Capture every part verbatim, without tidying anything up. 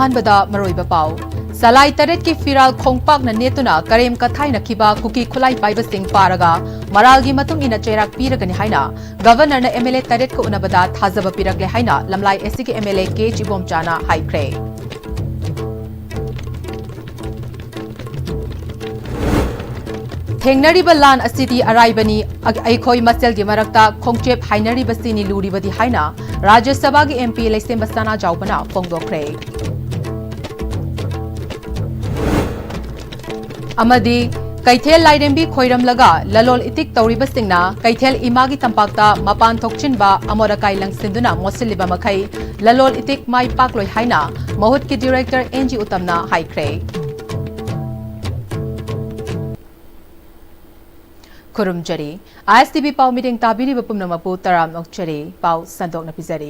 ꯑꯍꯥꯟꯕꯗ ꯃꯔꯨꯑꯣꯏꯕ ꯄꯥꯎ꯫ ꯆꯂꯥꯏ ꯇꯔꯦꯠꯀꯤ ꯐꯤꯔꯥꯜ ꯈꯣꯡꯄꯥꯛꯅ ꯅꯦꯠꯇꯨꯅ ꯀꯔꯦꯝ ꯀꯊꯥꯏꯅꯈꯤꯕ ꯀꯨꯀꯤ ꯈꯨꯠꯂꯥꯏ ꯄꯥꯏꯕꯁꯤꯡ ꯐꯥꯔꯒ ꯃꯔꯥꯜꯒꯤ ꯃꯇꯨꯡ ꯏꯟꯅ ꯆꯩꯔꯥꯛ ꯄꯤꯔꯒꯅꯤ ꯍꯥꯏꯅ ꯒꯚꯔꯅꯔꯅ ꯑꯦꯝ ꯑꯦꯜ ꯑꯦ ꯇꯔꯦꯠꯀ ꯎꯅꯕꯗ ꯊꯥꯖꯕ ꯄꯤꯔꯛꯂꯦ ꯍꯥꯏꯅ ꯂꯝꯂꯥꯏ ꯑꯦꯁ ꯁꯤꯒꯤ M L A K H ꯏꯕꯣꯝꯆꯥꯅ ꯍꯥꯏꯈ꯭ꯔꯦ꯫ ꯊꯦꯡꯅꯔꯤꯕ ꯂꯥꯟ ꯑꯁꯤꯗꯤ ꯑꯔꯥꯏꯕꯅꯤ, ꯑ-, ꯑꯩꯈꯣꯏ ꯃꯁꯦꯜꯒꯤ ꯃꯔꯛꯇ ꯈꯣꯡꯆꯦꯞ ꯍꯥꯏꯅꯔꯤꯕꯁꯤꯅꯤ ꯂꯨꯔꯤꯕꯗꯤ ꯍꯥꯏꯅ ꯔꯥꯖ꯭ꯌ ꯁꯚꯥꯒꯤ ꯑꯦꯝ ꯄꯤ ꯂꯩꯁꯦꯝꯕ ꯁꯅꯥꯖꯥꯎꯕꯅ ꯐꯣꯡꯗꯣꯛꯈ꯭ꯔꯦ꯫ ꯑꯃꯗꯤ ꯀꯩꯊꯦꯜ ꯂꯥꯏꯔꯦꯝꯕꯤ ꯈꯣꯏꯔꯝꯂꯒ ꯂꯂꯣꯜ ꯏꯇꯤꯛ ꯇꯧꯔꯤꯕꯁꯤꯡꯅ ꯀꯩꯊꯦꯜ ꯏꯃꯥꯒꯤ ꯇꯝꯄꯥꯛꯇ ꯃꯄꯥꯟ ꯊꯣꯛꯆꯤꯟꯕ ꯑꯃꯣꯠ ꯑꯀꯥꯏ ꯂꯪꯁꯤꯟꯗꯨꯅ ꯃꯣꯠꯁꯤꯜꯂꯤꯕ ꯃꯈꯩ ꯂꯂꯣꯜ ꯏꯇꯤꯛ ꯃꯥꯏ ꯄꯥꯛꯂꯣꯏ ꯍꯥꯏꯅ ꯃꯍꯨꯠꯀꯤ ꯗꯤꯔꯦꯛꯇꯔ ꯑꯦꯟ ꯖꯤ ꯎꯇꯝꯅ ꯍꯥꯏꯈ꯭ꯔꯦ꯫ ꯈꯨꯔꯨꯝꯖꯔꯤ꯫ ꯑꯥꯏ ꯑꯦꯁ ꯇꯤ ꯚꯤ ꯄꯥꯎ ꯃꯤꯠꯌꯦꯡ ꯇꯥꯕꯤꯔꯤꯕ ꯄꯨꯝꯅꯃꯛꯄꯨ ꯇꯔꯥꯝꯅ ꯑꯣꯛꯆꯔꯤ꯫ ꯄꯥꯎ ꯁꯟꯗꯣꯛꯅ ꯄꯤꯖꯔꯤ꯫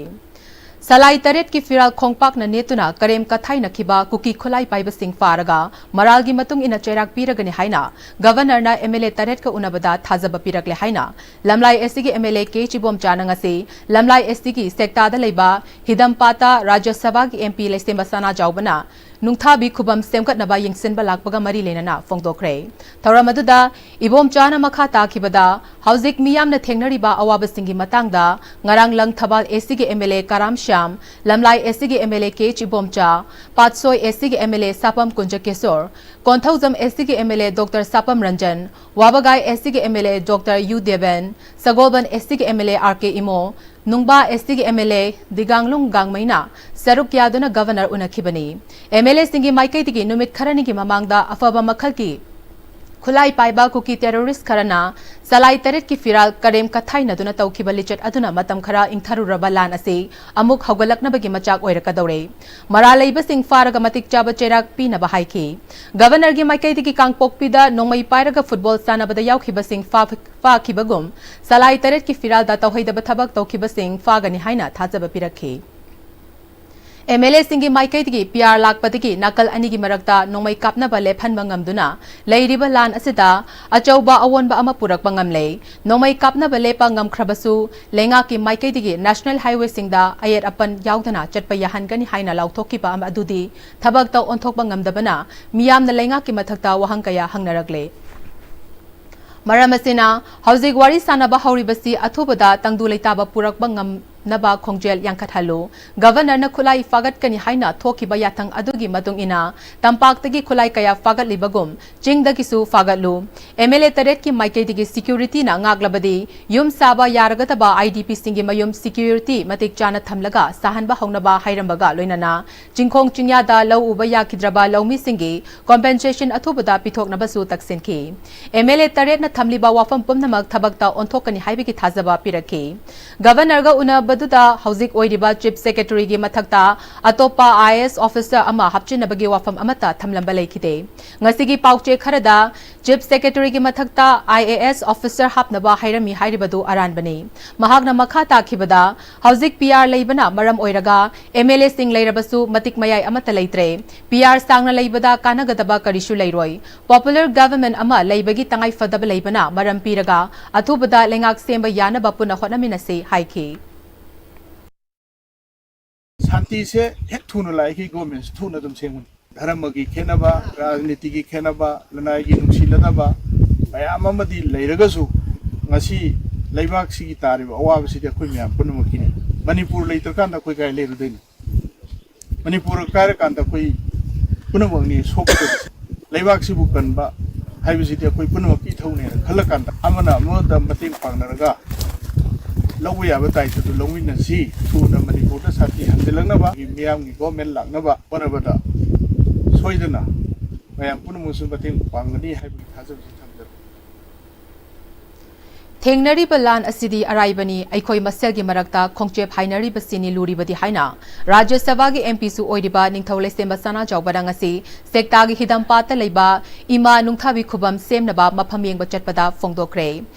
ꯆꯂꯥꯏ ꯇꯔꯦꯠꯀꯤ ꯐꯤꯔꯥꯜ ꯈꯣꯡꯄꯥꯛꯅ ꯅꯦꯠꯇꯨꯅ ꯀꯔꯦꯝ ꯀꯊꯥꯏꯅꯈꯤꯕ ꯀꯨꯀꯤ ꯈꯨꯠꯂꯥꯏ ꯄꯥꯏꯕꯁꯤꯡ ꯐꯥꯔꯒ ꯃꯔꯥꯜꯒꯤ ꯃꯇꯨꯡ ꯏꯟꯅ ꯆꯩꯔꯥꯛ ꯄꯤꯔꯒꯅꯤ ꯍꯥꯏꯅ ꯒꯚꯔꯅꯔꯅ ꯑꯦꯝ ꯑꯦꯜ ꯑꯦ ꯇꯔꯦꯠꯀ ꯎꯅꯕꯗ ꯊꯥꯖꯕ ꯄꯤꯔꯛꯂꯦ ꯍꯥꯏꯅ ꯂꯝꯂꯥꯏ ꯑꯦꯁ ꯁꯤꯒꯤ M L A K H ꯏꯕꯣꯝꯆꯥꯅ ꯉꯁꯤ ꯂꯝꯂꯥꯏ ꯑꯦꯁ ꯁꯤꯒꯤ ꯁꯦꯛꯇꯥꯗ ꯂꯩꯕ ꯍꯤꯗꯝꯄꯥꯇꯥ ꯔꯥꯖ꯭ꯌ ꯁꯚꯥꯒꯤ ꯑꯦꯝ ꯄꯤ ꯂꯩꯁꯦꯝꯕ ꯁꯅꯥꯖꯥꯎꯕꯅ ꯅꯨꯡꯊꯥꯕꯤ ꯈꯨꯕꯝ ꯁꯦꯝꯒꯠꯅꯕ ꯌꯦꯡꯁꯤꯟꯕ ꯂꯥꯛꯄꯒ ꯃꯔꯤ ꯂꯩꯅꯅ ꯐꯣꯡꯗꯣꯛꯈ꯭ꯔꯦ꯫ ꯊꯧꯔꯝ ꯑꯗꯨꯗ ꯏꯕꯣꯝꯆꯥꯅ ꯃꯈꯥ ꯇꯥꯈꯤꯕꯗ, ꯍꯧꯖꯤꯛ ꯃꯤꯌꯥꯝꯅ ꯊꯦꯡꯅꯔꯤꯕ ꯑꯋꯥꯕꯁꯤꯡꯒꯤ ꯃꯇꯥꯡꯗ ꯉꯔꯥꯡ ꯂꯪꯊꯕꯥꯜ ꯑꯦꯁ ꯁꯤꯒꯤ M L A Karam Shyam, Lamlai A ꯁꯤꯒꯤ M L A K H Ibomcha, Patsoi A ꯁꯤꯒꯤ M L A Sapam Kunjakesor, Konthoujam A ꯁꯤꯒꯤ M L A doctor Sapam Ranjan, Wabgai A ꯁꯤꯒꯤ M L A doctor Y Deben, Sagolband A ꯁꯤꯒꯤ M L A R K Imo, Nungba A ꯁꯤꯒꯤ M L A Dinganglung ꯒꯥꯡꯃꯩꯅ ꯁꯔꯨꯛ ꯌꯥꯗꯨꯅ governor ꯎꯅꯈꯤꯕꯅꯤ꯫ M L ꯑꯦꯁꯤꯡꯒꯤ ꯃꯥꯏꯀꯩꯗꯒꯤ ꯅꯨꯃꯤꯠ ꯈꯔꯅꯤꯒꯤ ꯃꯃꯥꯡꯗ ꯑꯐꯕ ꯃꯈꯜꯒꯤ ꯈꯨꯠꯂꯥꯏ ꯄꯥꯏꯕ ꯀꯨꯀꯤ ꯇꯦꯔꯣꯔꯤꯁ ꯈꯔꯅ ꯆꯂꯥꯏ ꯇꯔꯦꯠꯀꯤ ꯐꯤꯔꯥꯜ ꯀꯔꯦꯝ ꯀꯊꯥꯏꯅꯗꯨꯅ ꯇꯧꯈꯤꯕ ꯂꯤꯆꯠ ꯑꯗꯨꯅ ꯃꯇꯝ ꯈꯔ ꯏꯪꯊꯔꯨꯔꯕ ꯂꯥꯟ ꯑꯁꯤ ꯑꯃꯨꯛ ꯍꯧꯒꯠꯂꯛꯅꯕꯒꯤ ꯃꯆꯥꯛ ꯑꯣꯏꯔꯛꯀꯗꯧꯔꯦ꯫ ꯃꯔꯥꯜ ꯂꯩꯕꯁꯤꯡ ꯐꯥꯔꯒ ꯃꯇꯤꯛ ꯆꯥꯕ ꯆꯩꯔꯥꯛ ꯄꯤꯅꯕ ꯍꯥꯏꯈꯤ꯫ ꯒꯚꯔꯅꯔꯒꯤ ꯃꯥꯏꯀꯩꯗꯒꯤ ꯀꯥꯡꯄꯣꯛꯄꯤꯗ ꯅꯣꯡꯃꯩ ꯄꯥꯏꯔꯒ ꯐꯨꯠꯕꯣꯜ ꯁꯥꯟꯅꯕꯗ ꯌꯥꯎꯈꯤꯕꯁꯤꯡ ꯐꯥ-, ꯐꯥꯈꯤꯕꯒꯨꯝ ꯆꯂꯥꯏ ꯇꯔꯦꯠꯀꯤ ꯐꯤꯔꯥꯜꯗ ꯇꯧꯍꯩꯗꯕ ꯊꯕꯛ ꯇꯧꯈꯤꯕꯁꯤꯡ ꯐꯥꯒꯅꯤ ꯍꯥꯏꯅ ꯊꯥꯖꯕ ꯄꯤꯔꯛꯈꯤ꯫ ꯑꯦꯝ ꯑꯦꯜ ꯑꯦꯁꯤꯡꯒꯤ ꯃꯥꯏꯀꯩꯗꯒꯤ ꯄꯤ ꯑꯥꯔ ꯂꯥꯛꯄꯗꯒꯤ ꯅꯥꯀꯜ ꯑꯅꯤꯒꯤ ꯃꯔꯛꯇ ꯅꯣꯡꯃꯩ ꯀꯥꯞꯅꯕ ꯂꯦꯞꯍꯟꯕ ꯉꯝꯗꯨꯅ ꯂꯩꯔꯤꯕ ꯂꯥꯟ ꯑꯁꯤꯗ ꯑꯆꯧꯕ ꯑꯑꯣꯟꯕ ꯑꯃ ꯄꯨꯔꯛꯄ ꯉꯝꯂꯦ꯫ ꯅꯣꯡꯃꯩ ꯀꯥꯞꯅꯕ ꯂꯦꯞꯄ ꯉꯝꯈ꯭ꯔꯕꯁꯨ, ꯂꯩꯉꯥꯛꯀꯤ ꯃꯥꯏꯀꯩꯗꯒꯤ ꯅꯦꯁꯅꯦꯜ ꯍꯥꯏꯋꯦꯁꯤꯡꯗ ꯑꯌꯦꯠ ꯑꯄꯟ ꯌꯥꯎꯗꯅ ꯆꯠꯄ ꯌꯥꯍꯟꯒꯅꯤ ꯍꯥꯏꯅ ꯂꯥꯎꯊꯣꯛꯈꯤꯕ ꯑꯃ ꯑꯗꯨꯗꯤ ꯊꯕꯛꯇ ꯑꯣꯟꯊꯣꯛꯄ ꯉꯝꯗꯕꯅ ꯃꯤꯌꯥꯝꯅ ꯂꯩꯉꯥꯛꯀꯤ ꯃꯊꯛꯇ ꯋꯥꯍꯪ ꯀꯌꯥ ꯍꯪꯅꯔꯛꯂꯦ꯫ ꯃꯔꯝ ꯑꯁꯤꯅ, ꯍꯧꯖꯤꯛ ꯋꯥꯔꯤ ꯁꯥꯟꯅꯕ ꯍꯧꯔꯤꯕꯁꯤ ꯑꯊꯨꯕꯗ ꯇꯪꯗꯨ ꯂꯩꯇꯥꯕ ꯄꯨꯔꯛꯄ ꯉꯝꯅꯕ ꯈꯣꯡꯖꯦꯜ ꯌꯥꯡꯈꯠꯍꯜꯂꯨ꯫ ꯒꯚꯔꯅꯔꯅ ꯈꯨꯠꯂꯥꯏ ꯐꯥꯒꯠꯀꯅꯤ ꯍꯥꯏꯅ ꯊꯣꯛꯈꯤꯕ ꯌꯥꯊꯪ ꯑꯗꯨꯒꯤ ꯃꯇꯨꯡ ꯏꯟꯅ, ꯇꯝꯄꯥꯛꯇꯒꯤ ꯈꯨꯠꯂꯥꯏ ꯀꯌꯥ ꯐꯥꯒꯠꯂꯤꯕꯒꯨꯝ, ꯆꯤꯡꯗꯒꯤꯁꯨ ꯐꯥꯒꯠꯂꯨ꯫ ꯑꯦꯝ ꯑꯦꯜ ꯑꯦ ꯇꯔꯦꯠꯀꯤ ꯃꯥꯏꯀꯩꯗꯒꯤ ꯁꯦꯀ꯭ꯌꯨꯔꯤꯇꯤꯅ ꯉꯥꯛꯂꯕꯗꯤ, ꯌꯨꯝ ꯁꯥꯕ ꯌꯥꯔꯒꯗꯕ ꯑꯥꯏ ꯗꯤ ꯄꯤꯁꯤꯡꯒꯤ ꯃꯌꯨꯝ ꯁꯦꯀ꯭ꯌꯨꯔꯤꯇꯤ ꯃꯇꯤꯛ ꯆꯥꯅ ꯊꯝꯂꯒ ꯁꯥꯍꯟꯕ ꯍꯧꯅꯕ ꯍꯥꯏꯔꯝꯕꯒ ꯂꯣꯏꯅꯅ, ꯆꯤꯡꯈꯣꯡ ꯆꯤꯡꯌꯥꯗ ꯂꯧ ꯎꯕ ꯌꯥꯈꯤꯗ꯭ꯔꯕ ꯂꯧꯃꯤꯁꯤꯡꯒꯤ ꯀꯣꯝꯄꯦꯟꯁꯦꯁꯟ ꯑꯊꯨꯕꯗ ꯄꯤꯊꯣꯛꯅꯕꯁꯨ ꯇꯛꯁꯤꯟꯈꯤ꯫ ꯑꯦꯝ ꯑꯦꯜ ꯑꯦ ꯇꯔꯦꯠꯅ ꯊꯝꯂꯤꯕ ꯋꯥꯐꯝ ꯄꯨꯝꯅꯃꯛ ꯊꯕꯛꯇ ꯑꯣꯟꯊꯣꯛꯀꯅꯤ ꯍꯥꯏꯕꯒꯤ ꯊꯥꯖꯕ ꯄꯤꯔꯛꯈꯤ꯫ ꯒꯚꯔꯅꯔꯒ ꯎꯅꯕꯗꯨꯗ ꯍꯧꯖꯤꯛ ꯑꯣꯏꯔꯤꯕ ꯆꯤꯐ ꯁꯦꯀ꯭ꯔꯦꯇꯔꯤꯒꯤ ꯃꯊꯛꯇ ꯑꯇꯣꯞꯄ ꯑꯥꯏ ꯑꯦ ꯑꯦꯁ ꯑꯣꯐꯤꯁꯔ ꯑꯃ ꯍꯥꯞꯆꯤꯟꯅꯕꯒꯤ ꯋꯥꯐꯝ ꯑꯃꯠꯇ ꯊꯝꯂꯝꯕ ꯂꯩꯈꯤꯗꯦ꯫ ꯉꯁꯤꯒꯤ ꯄꯥꯎꯆꯦ ꯈꯔꯗ ꯆꯤꯐ ꯁꯦꯀ꯭ꯔꯦꯇꯔꯤꯒꯤ ꯃꯊꯛꯇ ꯑꯥꯏ ꯑꯦ ꯑꯦꯁ ꯑꯣꯐꯤꯁꯔ ꯍꯥꯞꯅꯕ ꯍꯥꯏꯔꯝꯃꯤ ꯍꯥꯏꯔꯤꯕꯗꯨ ꯑꯔꯥꯟꯕꯅꯤ꯫ ꯃꯍꯥꯛꯅ ꯃꯈꯥ ꯇꯥꯈꯤꯕꯗ, ꯍꯧꯖꯤꯛ ꯄꯤ ꯑꯥꯔ ꯂꯩꯕꯅ ꯃꯔꯝ ꯑꯣꯏꯔꯒ ꯑꯦꯝ ꯑꯦꯜ ꯑꯦꯁꯤꯡ ꯂꯩꯔꯕꯁꯨ ꯃꯇꯤꯛ ꯃꯌꯥꯏ ꯑꯃꯠꯇ ꯂꯩꯇ꯭ꯔꯦ꯫ ꯄꯤ ꯑꯥꯔ ꯁꯥꯡꯅ ꯂꯩꯕꯗ ꯀꯥꯟꯅꯒꯗꯕ ꯀꯔꯤꯁꯨ ꯂꯩꯔꯣꯏ꯫ ꯄꯣꯄꯨꯂꯔ ꯒꯚꯔꯟꯃꯦꯟꯠ ꯑꯃ ꯂꯩꯕꯒꯤ ꯇꯉꯥꯏꯐꯗꯕ ꯂꯩꯕꯅ ꯃꯔꯝ ꯄꯤꯔꯒ ꯑꯊꯨꯕꯗ ꯂꯩꯉꯥꯛ ꯁꯦꯝꯕ ꯌꯥꯅꯕ ꯄꯨꯟꯅ ꯍꯣꯠꯅꯃꯤꯟꯅꯁꯤ ꯍꯥꯏꯈꯤ꯫ ꯁꯥꯟꯇꯤꯁꯦ ꯍꯦꯛ ꯊꯨꯅ ꯂꯥꯛꯏꯈꯩ ꯒꯣꯔꯃꯦꯟꯁꯦ ꯊꯨꯅ ꯑꯗꯨꯝ ꯁꯦꯝꯒꯅꯤ꯫ ꯙꯔꯃꯒꯤ ꯈꯦꯠꯅꯕ, ꯔꯥꯖꯅꯤꯇꯤꯒꯤ ꯈꯦꯠꯅꯕ, ꯂꯅꯥꯏꯒꯤ ꯅꯨꯡꯁꯤꯅꯗꯕ ꯃꯌꯥꯝ ꯑꯃꯗꯤ ꯂꯩꯔꯒꯁꯨ, ꯉꯁꯤ ꯂꯩꯕꯥꯛꯁꯤꯒꯤ ꯇꯥꯔꯤꯕ ꯑꯋꯥꯕꯁꯤꯗꯤ ꯑꯩꯈꯣꯏ ꯃꯌꯥꯝ ꯄꯨꯝꯅꯃꯛꯀꯤꯅꯤ꯫ ꯃꯅꯤꯄꯨꯔ ꯂꯩꯇ꯭ꯔꯀꯥꯟꯗ ꯑꯩꯈꯣꯏ ꯀꯥꯏ ꯂꯩꯔꯨꯗꯣꯏꯅꯣ? ꯃꯅꯤꯄꯨꯔ ꯀꯥꯏꯔꯀꯥꯟꯗ ꯑꯩꯈꯣꯏ ꯄꯨꯝꯅꯃꯛꯅꯤ ꯁꯣꯛꯀꯗꯕꯁꯦ꯫ ꯂꯩꯕꯥꯛꯁꯤꯕꯨ ꯀꯟꯕ ꯍꯥꯏꯕꯁꯤꯗꯤ ꯑꯩꯈꯣꯏ ꯄꯨꯝꯅꯃꯛꯀꯤ ꯏꯊꯧꯅꯦꯅ ꯈꯜꯂꯀꯥꯟꯗ, ꯑꯃꯅ ꯑꯃꯗ ꯃꯇꯦꯡ ꯄꯥꯡꯅꯔꯒ ꯂꯧꯕ ꯌꯥꯕ ꯗꯥꯏꯇꯗꯨ ꯂꯧꯃꯤꯟꯅꯁꯤ꯫ ꯊꯨꯅ ꯃꯅꯤꯄꯨꯔꯗ ꯁꯥꯟꯇꯤ ꯍꯟꯖꯤꯜꯂꯛꯅꯕ, ꯃꯤꯌꯥꯝꯒꯤ ꯒꯣꯔꯃꯦꯟ ꯂꯥꯛꯅꯕ ꯍꯣꯠꯅꯕꯗ ꯁꯣꯏꯗꯅ ꯃꯌꯥꯝ ꯄꯨꯝꯅꯃꯛꯁꯨ ꯃꯇꯦꯡ ꯄꯥꯡꯒꯅꯤ ꯍꯥꯏꯕꯒꯤ ꯊꯥꯖꯕꯁꯤ ꯊꯝꯖꯔꯤ꯫ ꯊꯦꯡꯅꯔꯤꯕ ꯂꯥꯟ ꯑꯁꯤꯗꯤ ꯑꯔꯥꯏꯕꯅꯤ, ꯑꯩꯈꯣꯏ ꯃꯁꯦꯜꯒꯤ ꯃꯔꯛꯇ ꯈꯣꯡꯆꯦꯞ ꯍꯥꯏꯅꯔꯤꯕꯁꯤꯅꯤ ꯂꯨꯔꯤꯕꯗꯤ ꯍꯥꯏꯅ ꯔꯥꯖ꯭ꯌ ꯁꯚꯥꯒꯤ MPꯁꯨ ꯑꯣꯏꯔꯤꯕ ꯅꯤꯡꯊꯧ ꯂꯩꯁꯦꯝꯕ ꯁꯅꯥꯖꯥꯎꯕꯅ ꯉꯁꯤ ꯁꯦꯛꯇꯥꯒꯤ ꯍꯤꯗꯝꯄꯥꯠꯇ ꯂꯩꯕ ꯏꯃꯥ ꯅꯨꯡꯊꯥꯕꯤ ꯈꯨꯕꯝ ꯁꯦꯝꯅꯕ ꯃꯐꯝ ꯌꯦꯡꯕ ꯆꯠꯄꯗ ꯐꯣꯡꯗꯣꯛꯈ꯭ꯔꯦ꯫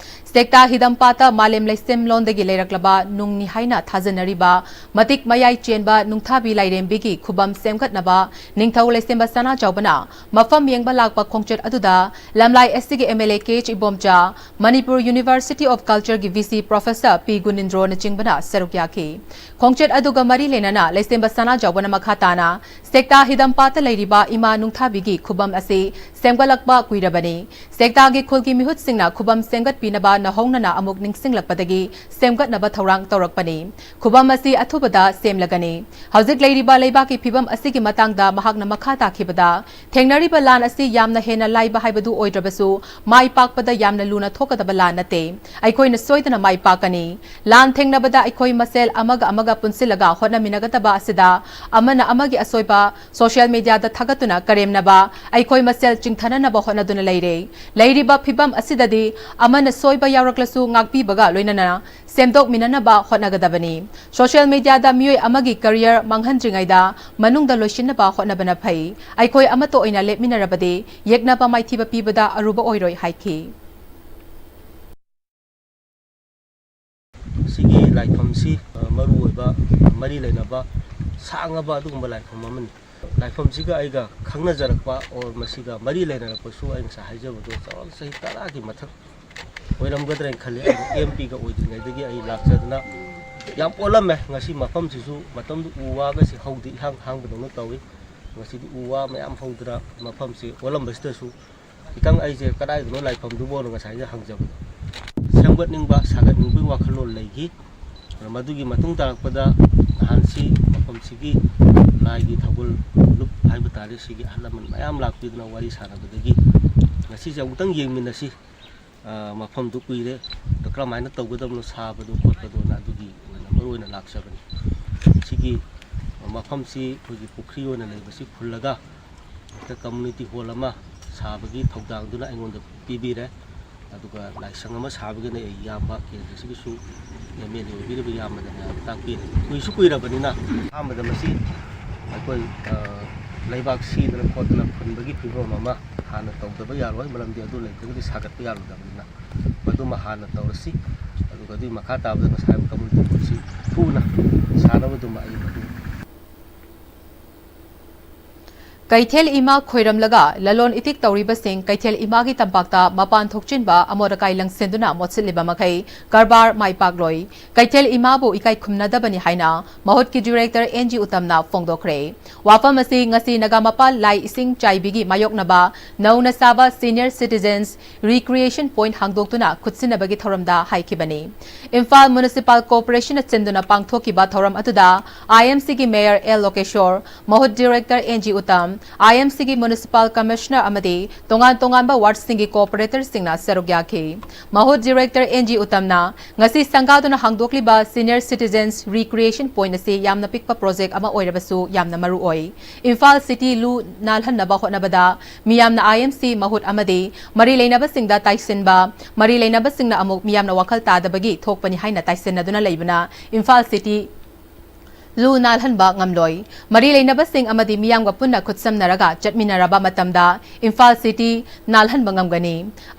ꯁꯦꯛꯇꯥ ꯍꯤꯗꯝꯄꯥꯠꯇ ꯃꯥꯂꯦꯝ ꯂꯩꯁꯦꯝꯂꯣꯟꯗꯒꯤ ꯂꯩꯔꯛꯂꯕ ꯅꯨꯡꯅꯤ ꯍꯥꯏꯅ ꯊꯥꯖꯅꯔꯤꯕ ꯃꯇꯤꯛ ꯃꯌꯥꯏ ꯆꯦꯟꯕ ꯅꯨꯡꯊꯥꯕꯤ ꯂꯥꯏꯔꯦꯝꯕꯤꯒꯤ ꯈꯨꯕꯝ ꯁꯦꯝꯒꯠꯅꯕ ꯅꯤꯡꯊꯧ ꯂꯩꯁꯦꯝꯕ ꯁꯅꯥꯖꯥꯎꯕꯅ ꯃꯐꯝ ꯌꯦꯡꯕ ꯂꯥꯛꯄ ꯈꯣꯡꯆꯠ ꯑꯗꯨꯗ ꯂꯝꯂꯥꯏ SCꯒꯤ MLA KH Ibomcha, Manipur University of Cultureꯒꯤ VC Professor P ꯒꯨꯅꯤꯟꯗ꯭ꯔꯣꯅꯆꯤꯡꯕꯅ ꯁꯔꯨꯛ ꯌꯥꯈꯤ꯫ ꯈꯣꯡꯆꯠ ꯑꯗꯨꯒ ꯃꯔꯤ ꯂꯩꯅꯅ ꯂꯩꯁꯦꯝꯕ ꯁꯅꯥꯖꯥꯎꯕꯅ ꯃꯈꯥ ꯇꯥꯅ ꯁꯦꯛꯇꯥ ꯍꯤꯗꯝꯄꯥꯠꯇ ꯂꯩꯔꯤꯕ ꯏꯃꯥ ꯅꯨꯡꯊꯥꯕꯤꯒꯤ ꯈꯨꯕꯝ ꯑꯁꯤ ꯁꯦꯝꯒꯠꯂꯛꯄ ꯀꯨꯏꯔꯕꯅꯤ꯫ ꯁꯦꯛꯇꯥꯒꯤ ꯈꯨꯜꯒꯤ ꯃꯤꯍꯨꯠꯁꯤꯡꯅ ꯈꯨꯕꯝ ꯁꯦꯝꯒꯠꯄꯤꯅꯕ ꯅꯧꯍꯧꯅꯅ ꯑꯃꯨꯛ ꯅꯤꯡꯁꯤꯡꯂꯛꯄꯗꯒꯤ ꯁꯦꯝꯒꯠꯅꯕ ꯊꯧꯔꯥꯡ ꯇꯧꯔꯛꯄꯅꯤ꯫ ꯈꯨꯕꯝ ꯑꯁꯤ ꯑꯊꯨꯕꯗ ꯁꯦꯝꯂꯒꯅꯤ꯫ ꯍꯧꯖꯤꯛ ꯂꯩꯔꯤꯕ ꯂꯩꯕꯥꯛꯀꯤ ꯐꯤꯕꯝ ꯑꯁꯤꯒꯤ ꯃꯇꯥꯡꯗ ꯃꯍꯥꯛꯅ ꯃꯈꯥ ꯇꯥꯈꯤꯕꯗ, ꯊꯦꯡꯅꯔꯤꯕ ꯂꯥꯟ ꯑꯁꯤ ꯌꯥꯝꯅ ꯍꯦꯟꯅ ꯂꯥꯏꯕ ꯍꯥꯏꯕꯗꯨ ꯑꯣꯏꯗ꯭ꯔꯕꯁꯨ, ꯃꯥꯏ ꯄꯥꯛꯄꯗ ꯌꯥꯝꯅ ꯂꯨꯅ ꯊꯣꯛꯀꯗꯕ ꯂꯥꯟ ꯅꯠꯇꯦ꯫ ꯑꯩꯈꯣꯏꯅ ꯁꯣꯏꯗꯅ ꯃꯥꯏ ꯄꯥꯛꯀꯅꯤ꯫ ꯂꯥꯟ ꯊꯦꯡꯅꯕꯗ ꯑꯩꯈꯣꯏ ꯃꯁꯦꯜ ꯑꯃꯒ ꯑꯃꯒ ꯄꯨꯟꯁꯤꯜꯂꯒ ꯍꯣꯠꯅꯃꯤꯟꯅꯒꯗꯕ ꯑꯁꯤꯗ, ꯑꯃꯅ ꯑꯃꯒꯤ ꯑꯁꯣꯏꯕ social mediaꯗ ꯊꯥꯒꯠꯇꯨꯅ ꯀꯔꯦꯝꯅꯕ, ꯑꯩꯈꯣꯏ ꯃꯁꯦꯜ ꯆꯤꯡꯊꯅꯅꯕ ꯍꯣꯠꯅꯗꯨꯅ ꯂꯩꯔꯦ꯫ ꯂꯩꯔꯤꯕ ꯐꯤꯕꯝ ꯑꯁꯤꯗꯗꯤ ꯑꯃꯅ ꯁꯣꯏꯕ ꯌꯥꯎꯔꯛꯂꯁꯨ ꯉꯥꯛꯄꯤꯕꯒ ꯂꯣꯏꯅꯅ ꯁꯦꯝꯗꯣꯛꯃꯤꯟꯅꯅꯕ ꯍꯣꯠꯅꯒꯗꯕꯅꯤ꯫ Social mediaꯗ ꯃꯤꯑꯣꯏ ꯑꯃꯒꯤ career ꯃꯥꯡꯍꯟꯗ꯭ꯔꯤꯉꯩꯗ ꯃꯅꯨꯡꯗ ꯂꯣꯏꯁꯤꯟꯅꯕ ꯍꯣꯠꯅꯕꯅ ꯐꯩ꯫ ꯑꯩꯈꯣꯏ ꯑꯃꯠꯇ ꯑꯣꯏꯅ ꯂꯦꯞꯃꯤꯟꯅꯔꯕꯗꯤ ꯌꯦꯛꯅꯕ ꯃꯥꯏꯊꯤꯕ ꯄꯤꯕꯗ ꯑꯔꯨꯕ ꯑꯣꯏꯔꯣꯏ ꯍꯥꯏꯈꯤ꯫ ꯁꯤꯒꯤ ꯂꯥꯏꯐꯝꯁꯤ, ꯑ, ꯃꯔꯨꯑꯣꯏꯕ ꯃꯔꯤ ꯂꯩꯅꯕ ꯁꯥꯡꯉꯕ ꯑꯗꯨꯒꯨꯝꯕ ꯂꯥꯏꯐꯝ ꯑꯃꯅꯤ꯫ ꯂꯥꯏꯐꯝꯁꯤꯒ ꯑꯩꯒ ꯈꯪꯅꯖꯔꯛꯄ or ꯃꯁꯤꯒ ꯃꯔꯤ ꯂꯩꯅꯔꯛꯄꯁꯨ ꯑꯩ ꯉꯁꯥꯏ ꯍꯥꯏꯖꯕꯗꯣ ꯆꯥꯎꯔꯥꯛꯅ ꯆꯍꯤ ꯇꯔꯥꯒꯤ ꯃꯊꯛ ꯑꯣꯏꯔꯝꯒꯗ꯭ꯔꯥ ꯍꯥꯏꯅ ꯈꯜꯂꯤ꯫ ꯑꯩꯅ MPꯒ ꯑꯣꯏꯗ꯭ꯔꯤꯉꯩꯗꯒꯤ ꯑꯩ ꯂꯥꯛꯆꯗꯨꯅ ꯌꯥꯝ ꯑꯣꯜꯂꯝꯃꯦ꯫ ꯉꯁꯤ ꯃꯐꯝꯁꯤꯁꯨ ꯃꯇꯝꯗꯨ ꯎ ꯋꯥꯒꯁꯤ ꯍꯧꯗꯦ, ꯏꯍꯥꯡ ꯍꯥꯡꯕꯗꯧꯅ ꯇꯧꯏ꯫ ꯉꯁꯤꯗꯤ ꯎ ꯋꯥ ꯃꯌꯥꯝ ꯍꯧꯗꯅ ꯃꯐꯝꯁꯤ ꯑꯣꯜꯂꯝꯕꯁꯤꯗꯁꯨ ꯈꯤꯇꯪ ꯑꯩꯁꯦ ꯀꯗꯥꯏꯗꯅꯣ ꯂꯥꯏꯐꯝꯗꯨꯕꯣꯅ ꯉꯁꯥꯏꯁꯦ ꯍꯪꯖꯕꯗꯣ꯫ ꯁꯦꯝꯒꯠꯅꯤꯡꯕ, ꯁꯥꯒꯠꯅꯤꯡꯕꯒꯤ ꯋꯥꯈꯜꯂꯣꯟ ꯂꯩꯈꯤ꯫ ꯃꯗꯨꯒꯤ ꯃꯇꯨꯡ ꯇꯥꯔꯛꯄꯗ ꯅꯍꯥꯟꯁꯤ ꯃꯐꯝꯁꯤꯒꯤ ꯂꯥꯏꯒꯤ ꯊꯧꯒꯜ ꯂꯨꯞ ꯍꯥꯏꯕ ꯇꯥꯔꯦ, ꯁꯤꯒꯤ ꯑꯍꯜ ꯂꯃꯟ ꯃꯌꯥꯝ ꯂꯥꯛꯄꯤꯗꯨꯅ ꯋꯥꯔꯤ ꯁꯥꯟꯅꯕꯗꯒꯤ ꯉꯁꯤꯁꯦ ꯑꯃꯨꯛꯇꯪ ꯌꯦꯡꯃꯤꯟꯅꯁꯤ, ꯑ, ꯃꯐꯝꯗꯨ ꯀꯨꯏꯔꯦ, ꯑꯗꯣ ꯀꯔꯝꯍꯥꯏꯅ ꯇꯧꯒꯗꯕꯅꯣ ꯁꯥꯕꯗꯣ ꯈꯣꯠꯄꯗꯣꯅ ꯑꯗꯨꯒꯤ ꯑꯣꯏꯅ ꯃꯔꯨ ꯑꯣꯏꯅ ꯂꯥꯛꯆꯕꯅꯤ꯫ ꯁꯤꯒꯤ ꯃꯐꯝꯁꯤ ꯑꯩꯈꯣꯏꯒꯤ ꯄꯨꯈ꯭ꯔꯤ ꯑꯣꯏꯅ ꯂꯩꯕꯁꯤ ꯐꯨꯜꯂꯒ ꯍꯦꯛꯇ community hall ꯑꯃ ꯁꯥꯕꯒꯤ ꯊꯧꯗꯥꯡꯗꯨꯅ ꯑꯩꯉꯣꯟꯗ ꯄꯤꯕꯤꯔꯦ꯫ ꯑꯗꯨꯒ ꯂꯥꯏꯁꯪ ꯑꯃ ꯁꯥꯕꯒꯤꯅ ꯑꯩ ꯏꯌꯥꯝꯕ ꯀꯦꯟꯗ꯭ꯔꯁꯤꯒꯤꯁꯨ ꯑꯦꯝ ꯑꯦꯜ ꯑꯦ ꯑꯣꯏꯕꯤꯔꯤꯕ ꯏꯌꯥꯝꯕꯗ ꯃꯌꯥꯝ ꯇꯥꯛꯄꯤꯔꯦ꯫ ꯀꯨꯏꯁꯨ ꯀꯨꯏꯔꯕꯅꯤꯅ ꯑꯍꯥꯟꯕꯗ ꯃꯁꯤ ꯑꯩꯈꯣꯏ, ꯑ, ꯂꯩꯕꯥꯛ ꯁꯤꯗꯅ ꯈꯣꯠꯇꯅ ꯐꯨꯟꯕꯒꯤ ꯐꯤꯕꯝ ꯑꯃ ꯍꯥꯟꯅ ꯇꯧꯗꯕ ꯌꯥꯔꯣꯏ, ꯃꯔꯝꯗꯤ ꯑꯗꯨ ꯂꯩꯇ꯭ꯔꯒꯗꯤ ꯁꯥꯒꯠꯄ ꯌꯥꯔꯣꯏꯗꯕꯅꯤꯅ꯫ ꯃꯗꯨꯃ ꯍꯥꯟꯅ ꯇꯧꯔꯁꯤ꯫ ꯑꯗꯨꯒ ꯑꯗꯨꯒꯤ ꯃꯈꯥ ꯇꯥꯕꯗ ꯉꯁꯥꯏ ꯀꯝꯃꯨꯅꯤꯇꯤ ꯍꯣꯜꯁꯤ ꯊꯨꯅ ꯁꯥꯅꯕꯗꯨꯃ ꯑꯩ ꯃꯗꯨ ꯀꯩꯊꯦꯜ ꯏꯃꯥ ꯈꯣꯏꯔꯝꯂꯒ ꯂꯂꯣꯟ ꯏꯇꯤꯛ ꯇꯧꯔꯤꯕꯁꯤꯡ ꯀꯩꯊꯦꯜ ꯏꯃꯥꯒꯤ ꯇꯝꯄꯥꯛꯇ ꯃꯄꯥꯟ ꯊꯣꯛꯆꯤꯟꯕ ꯑꯃꯣꯠ ꯑꯀꯥꯏ ꯂꯪꯁꯤꯟꯗꯨꯅ ꯃꯣꯠꯁꯤꯜꯂꯤꯕ ꯃꯈꯩ ꯀꯔꯕꯥꯔ ꯃꯥꯏ ꯄꯥꯛꯂꯣꯏ꯫ ꯀꯩꯊꯦꯜ ꯏꯃꯥꯕꯨ ꯏꯀꯥꯏ ꯈꯨꯝꯅꯗꯕꯅꯤ ꯍꯥꯏꯅ ꯃꯍꯨꯠꯀꯤ ꯗꯤꯔꯦꯛꯇꯔ ꯑꯦꯟ ꯖꯤ ꯎꯇꯝꯅ ꯐꯣꯡꯗꯣꯛꯈ꯭ꯔꯦ꯫ ꯋꯥꯐꯝ ꯑꯁꯤ ꯉꯁꯤ ꯅꯒꯥꯃꯄꯥꯜ ꯂꯥꯏ ꯏꯁꯤꯡ ꯆꯥꯏꯕꯤꯒꯤ ꯃꯥꯌꯣꯛꯅꯕ ꯅꯧꯅ ꯁꯥꯕ ꯁꯤꯅꯤꯌꯔ ꯁꯤꯇꯤꯖꯦꯟꯁ ꯔꯤꯀ꯭ꯔꯤꯌꯦꯁꯟ ꯄꯣꯏꯟꯠ ꯍꯥꯡꯗꯣꯛꯇꯨꯅ ꯈꯨꯠꯁꯤꯟꯅꯕꯒꯤ ꯊꯧꯔꯝꯗ ꯍꯥꯏꯈꯤꯕꯅꯤ꯫ ꯏꯝꯐꯥꯜ ꯃ꯭ꯌꯨꯅꯤꯁꯤꯄꯥꯜ ꯀꯣꯔꯄꯣꯔꯦꯁꯟꯅ ꯁꯤꯟꯗꯨꯅ ꯄꯥꯡꯊꯣꯛꯈꯤꯕ ꯊꯧꯔꯝ ꯑꯗꯨꯗ ꯑꯥꯏ ꯑꯦꯝ ꯁꯤꯒꯤ ꯃꯦꯌꯔ ꯑꯦꯜ ꯂꯣꯀꯦꯁꯣꯔ, ꯃꯍꯨꯠ director N G Uttam, I M ꯁꯤꯒꯤ ꯃ꯭ꯌꯨꯅꯤꯁꯤꯄꯥꯜ ꯀꯃꯤꯁꯅꯔ ꯑꯃꯗꯤ ꯇꯣꯉꯥꯟ ꯇꯣꯉꯥꯟꯕ ꯋꯥꯔꯗꯁꯤꯡꯒꯤ ꯀꯣꯔꯄꯣꯔꯦꯇꯔꯁꯤꯡꯅ ꯁꯔꯨꯛ ꯌꯥꯈꯤ꯫ ꯃꯍꯨꯠ ꯗꯤꯔꯦꯛꯇꯔ ꯑꯦꯟ ꯖꯤ ꯎꯇꯝꯅ ꯉꯁꯤ ꯁꯪꯒꯥꯗꯨꯅ ꯍꯥꯡꯗꯣꯛꯂꯤꯕ ꯁꯤꯅꯤꯌꯔ ꯁꯤꯇꯤꯖꯦꯟꯁ ꯔꯤꯀ꯭ꯔꯤꯌꯦꯁꯟ ꯄꯣꯏꯟꯠ ꯑꯁꯤ ꯌꯥꯝꯅ ꯄꯤꯛꯄ ꯄ꯭ꯔꯣꯖꯦꯛ ꯑꯃ ꯑꯣꯏꯔꯕꯁꯨ ꯌꯥꯝꯅ ꯃꯔꯨ ꯑꯣꯏ꯫ ꯏꯝꯐꯥꯜ ꯁꯤꯇꯤ ꯂꯨ ꯅꯥꯜꯍꯟꯅꯕ ꯍꯣꯠꯅꯕꯗ ꯃꯤꯌꯥꯝꯅ ꯑꯥꯏ ꯑꯦꯝ ꯁꯤ ꯃꯍꯨꯠ ꯑꯃꯗꯤ ꯃꯔꯤ ꯂꯩꯅꯕꯁꯤꯡꯗ ꯇꯥꯏꯁꯤꯟꯕ, ꯃꯔꯤ ꯂꯩꯅꯕꯁꯤꯡꯅ ꯑꯃꯨꯛ ꯃꯤꯌꯥꯝꯅ ꯋꯥꯈꯜ ꯇꯥꯗꯕꯒꯤ ꯊꯣꯛꯄꯅꯤ ꯍꯥꯏꯅ ꯇꯥꯏꯁꯤꯟꯅꯗꯨꯅ ꯂꯩꯕꯅ ꯏꯝꯐꯥꯜ ꯁꯤꯇꯤ ꯂꯨ ꯅꯥꯜꯍꯟꯕ ꯉꯝꯂꯣꯏ꯫ ꯃꯔꯤ ꯂꯩꯅꯕꯁꯤꯡ ꯑꯃꯗꯤ ꯃꯤꯌꯥꯝꯒ ꯄꯨꯟꯅ ꯈꯨꯠꯁꯝꯅꯔꯒ ꯆꯠꯃꯤꯟꯅꯔꯕ ꯃꯇꯝꯗ ꯏꯝꯐꯥꯜ ꯁꯤꯇꯤ ꯅꯥꯜꯍꯟꯕ ꯉꯝꯒꯅꯤ꯫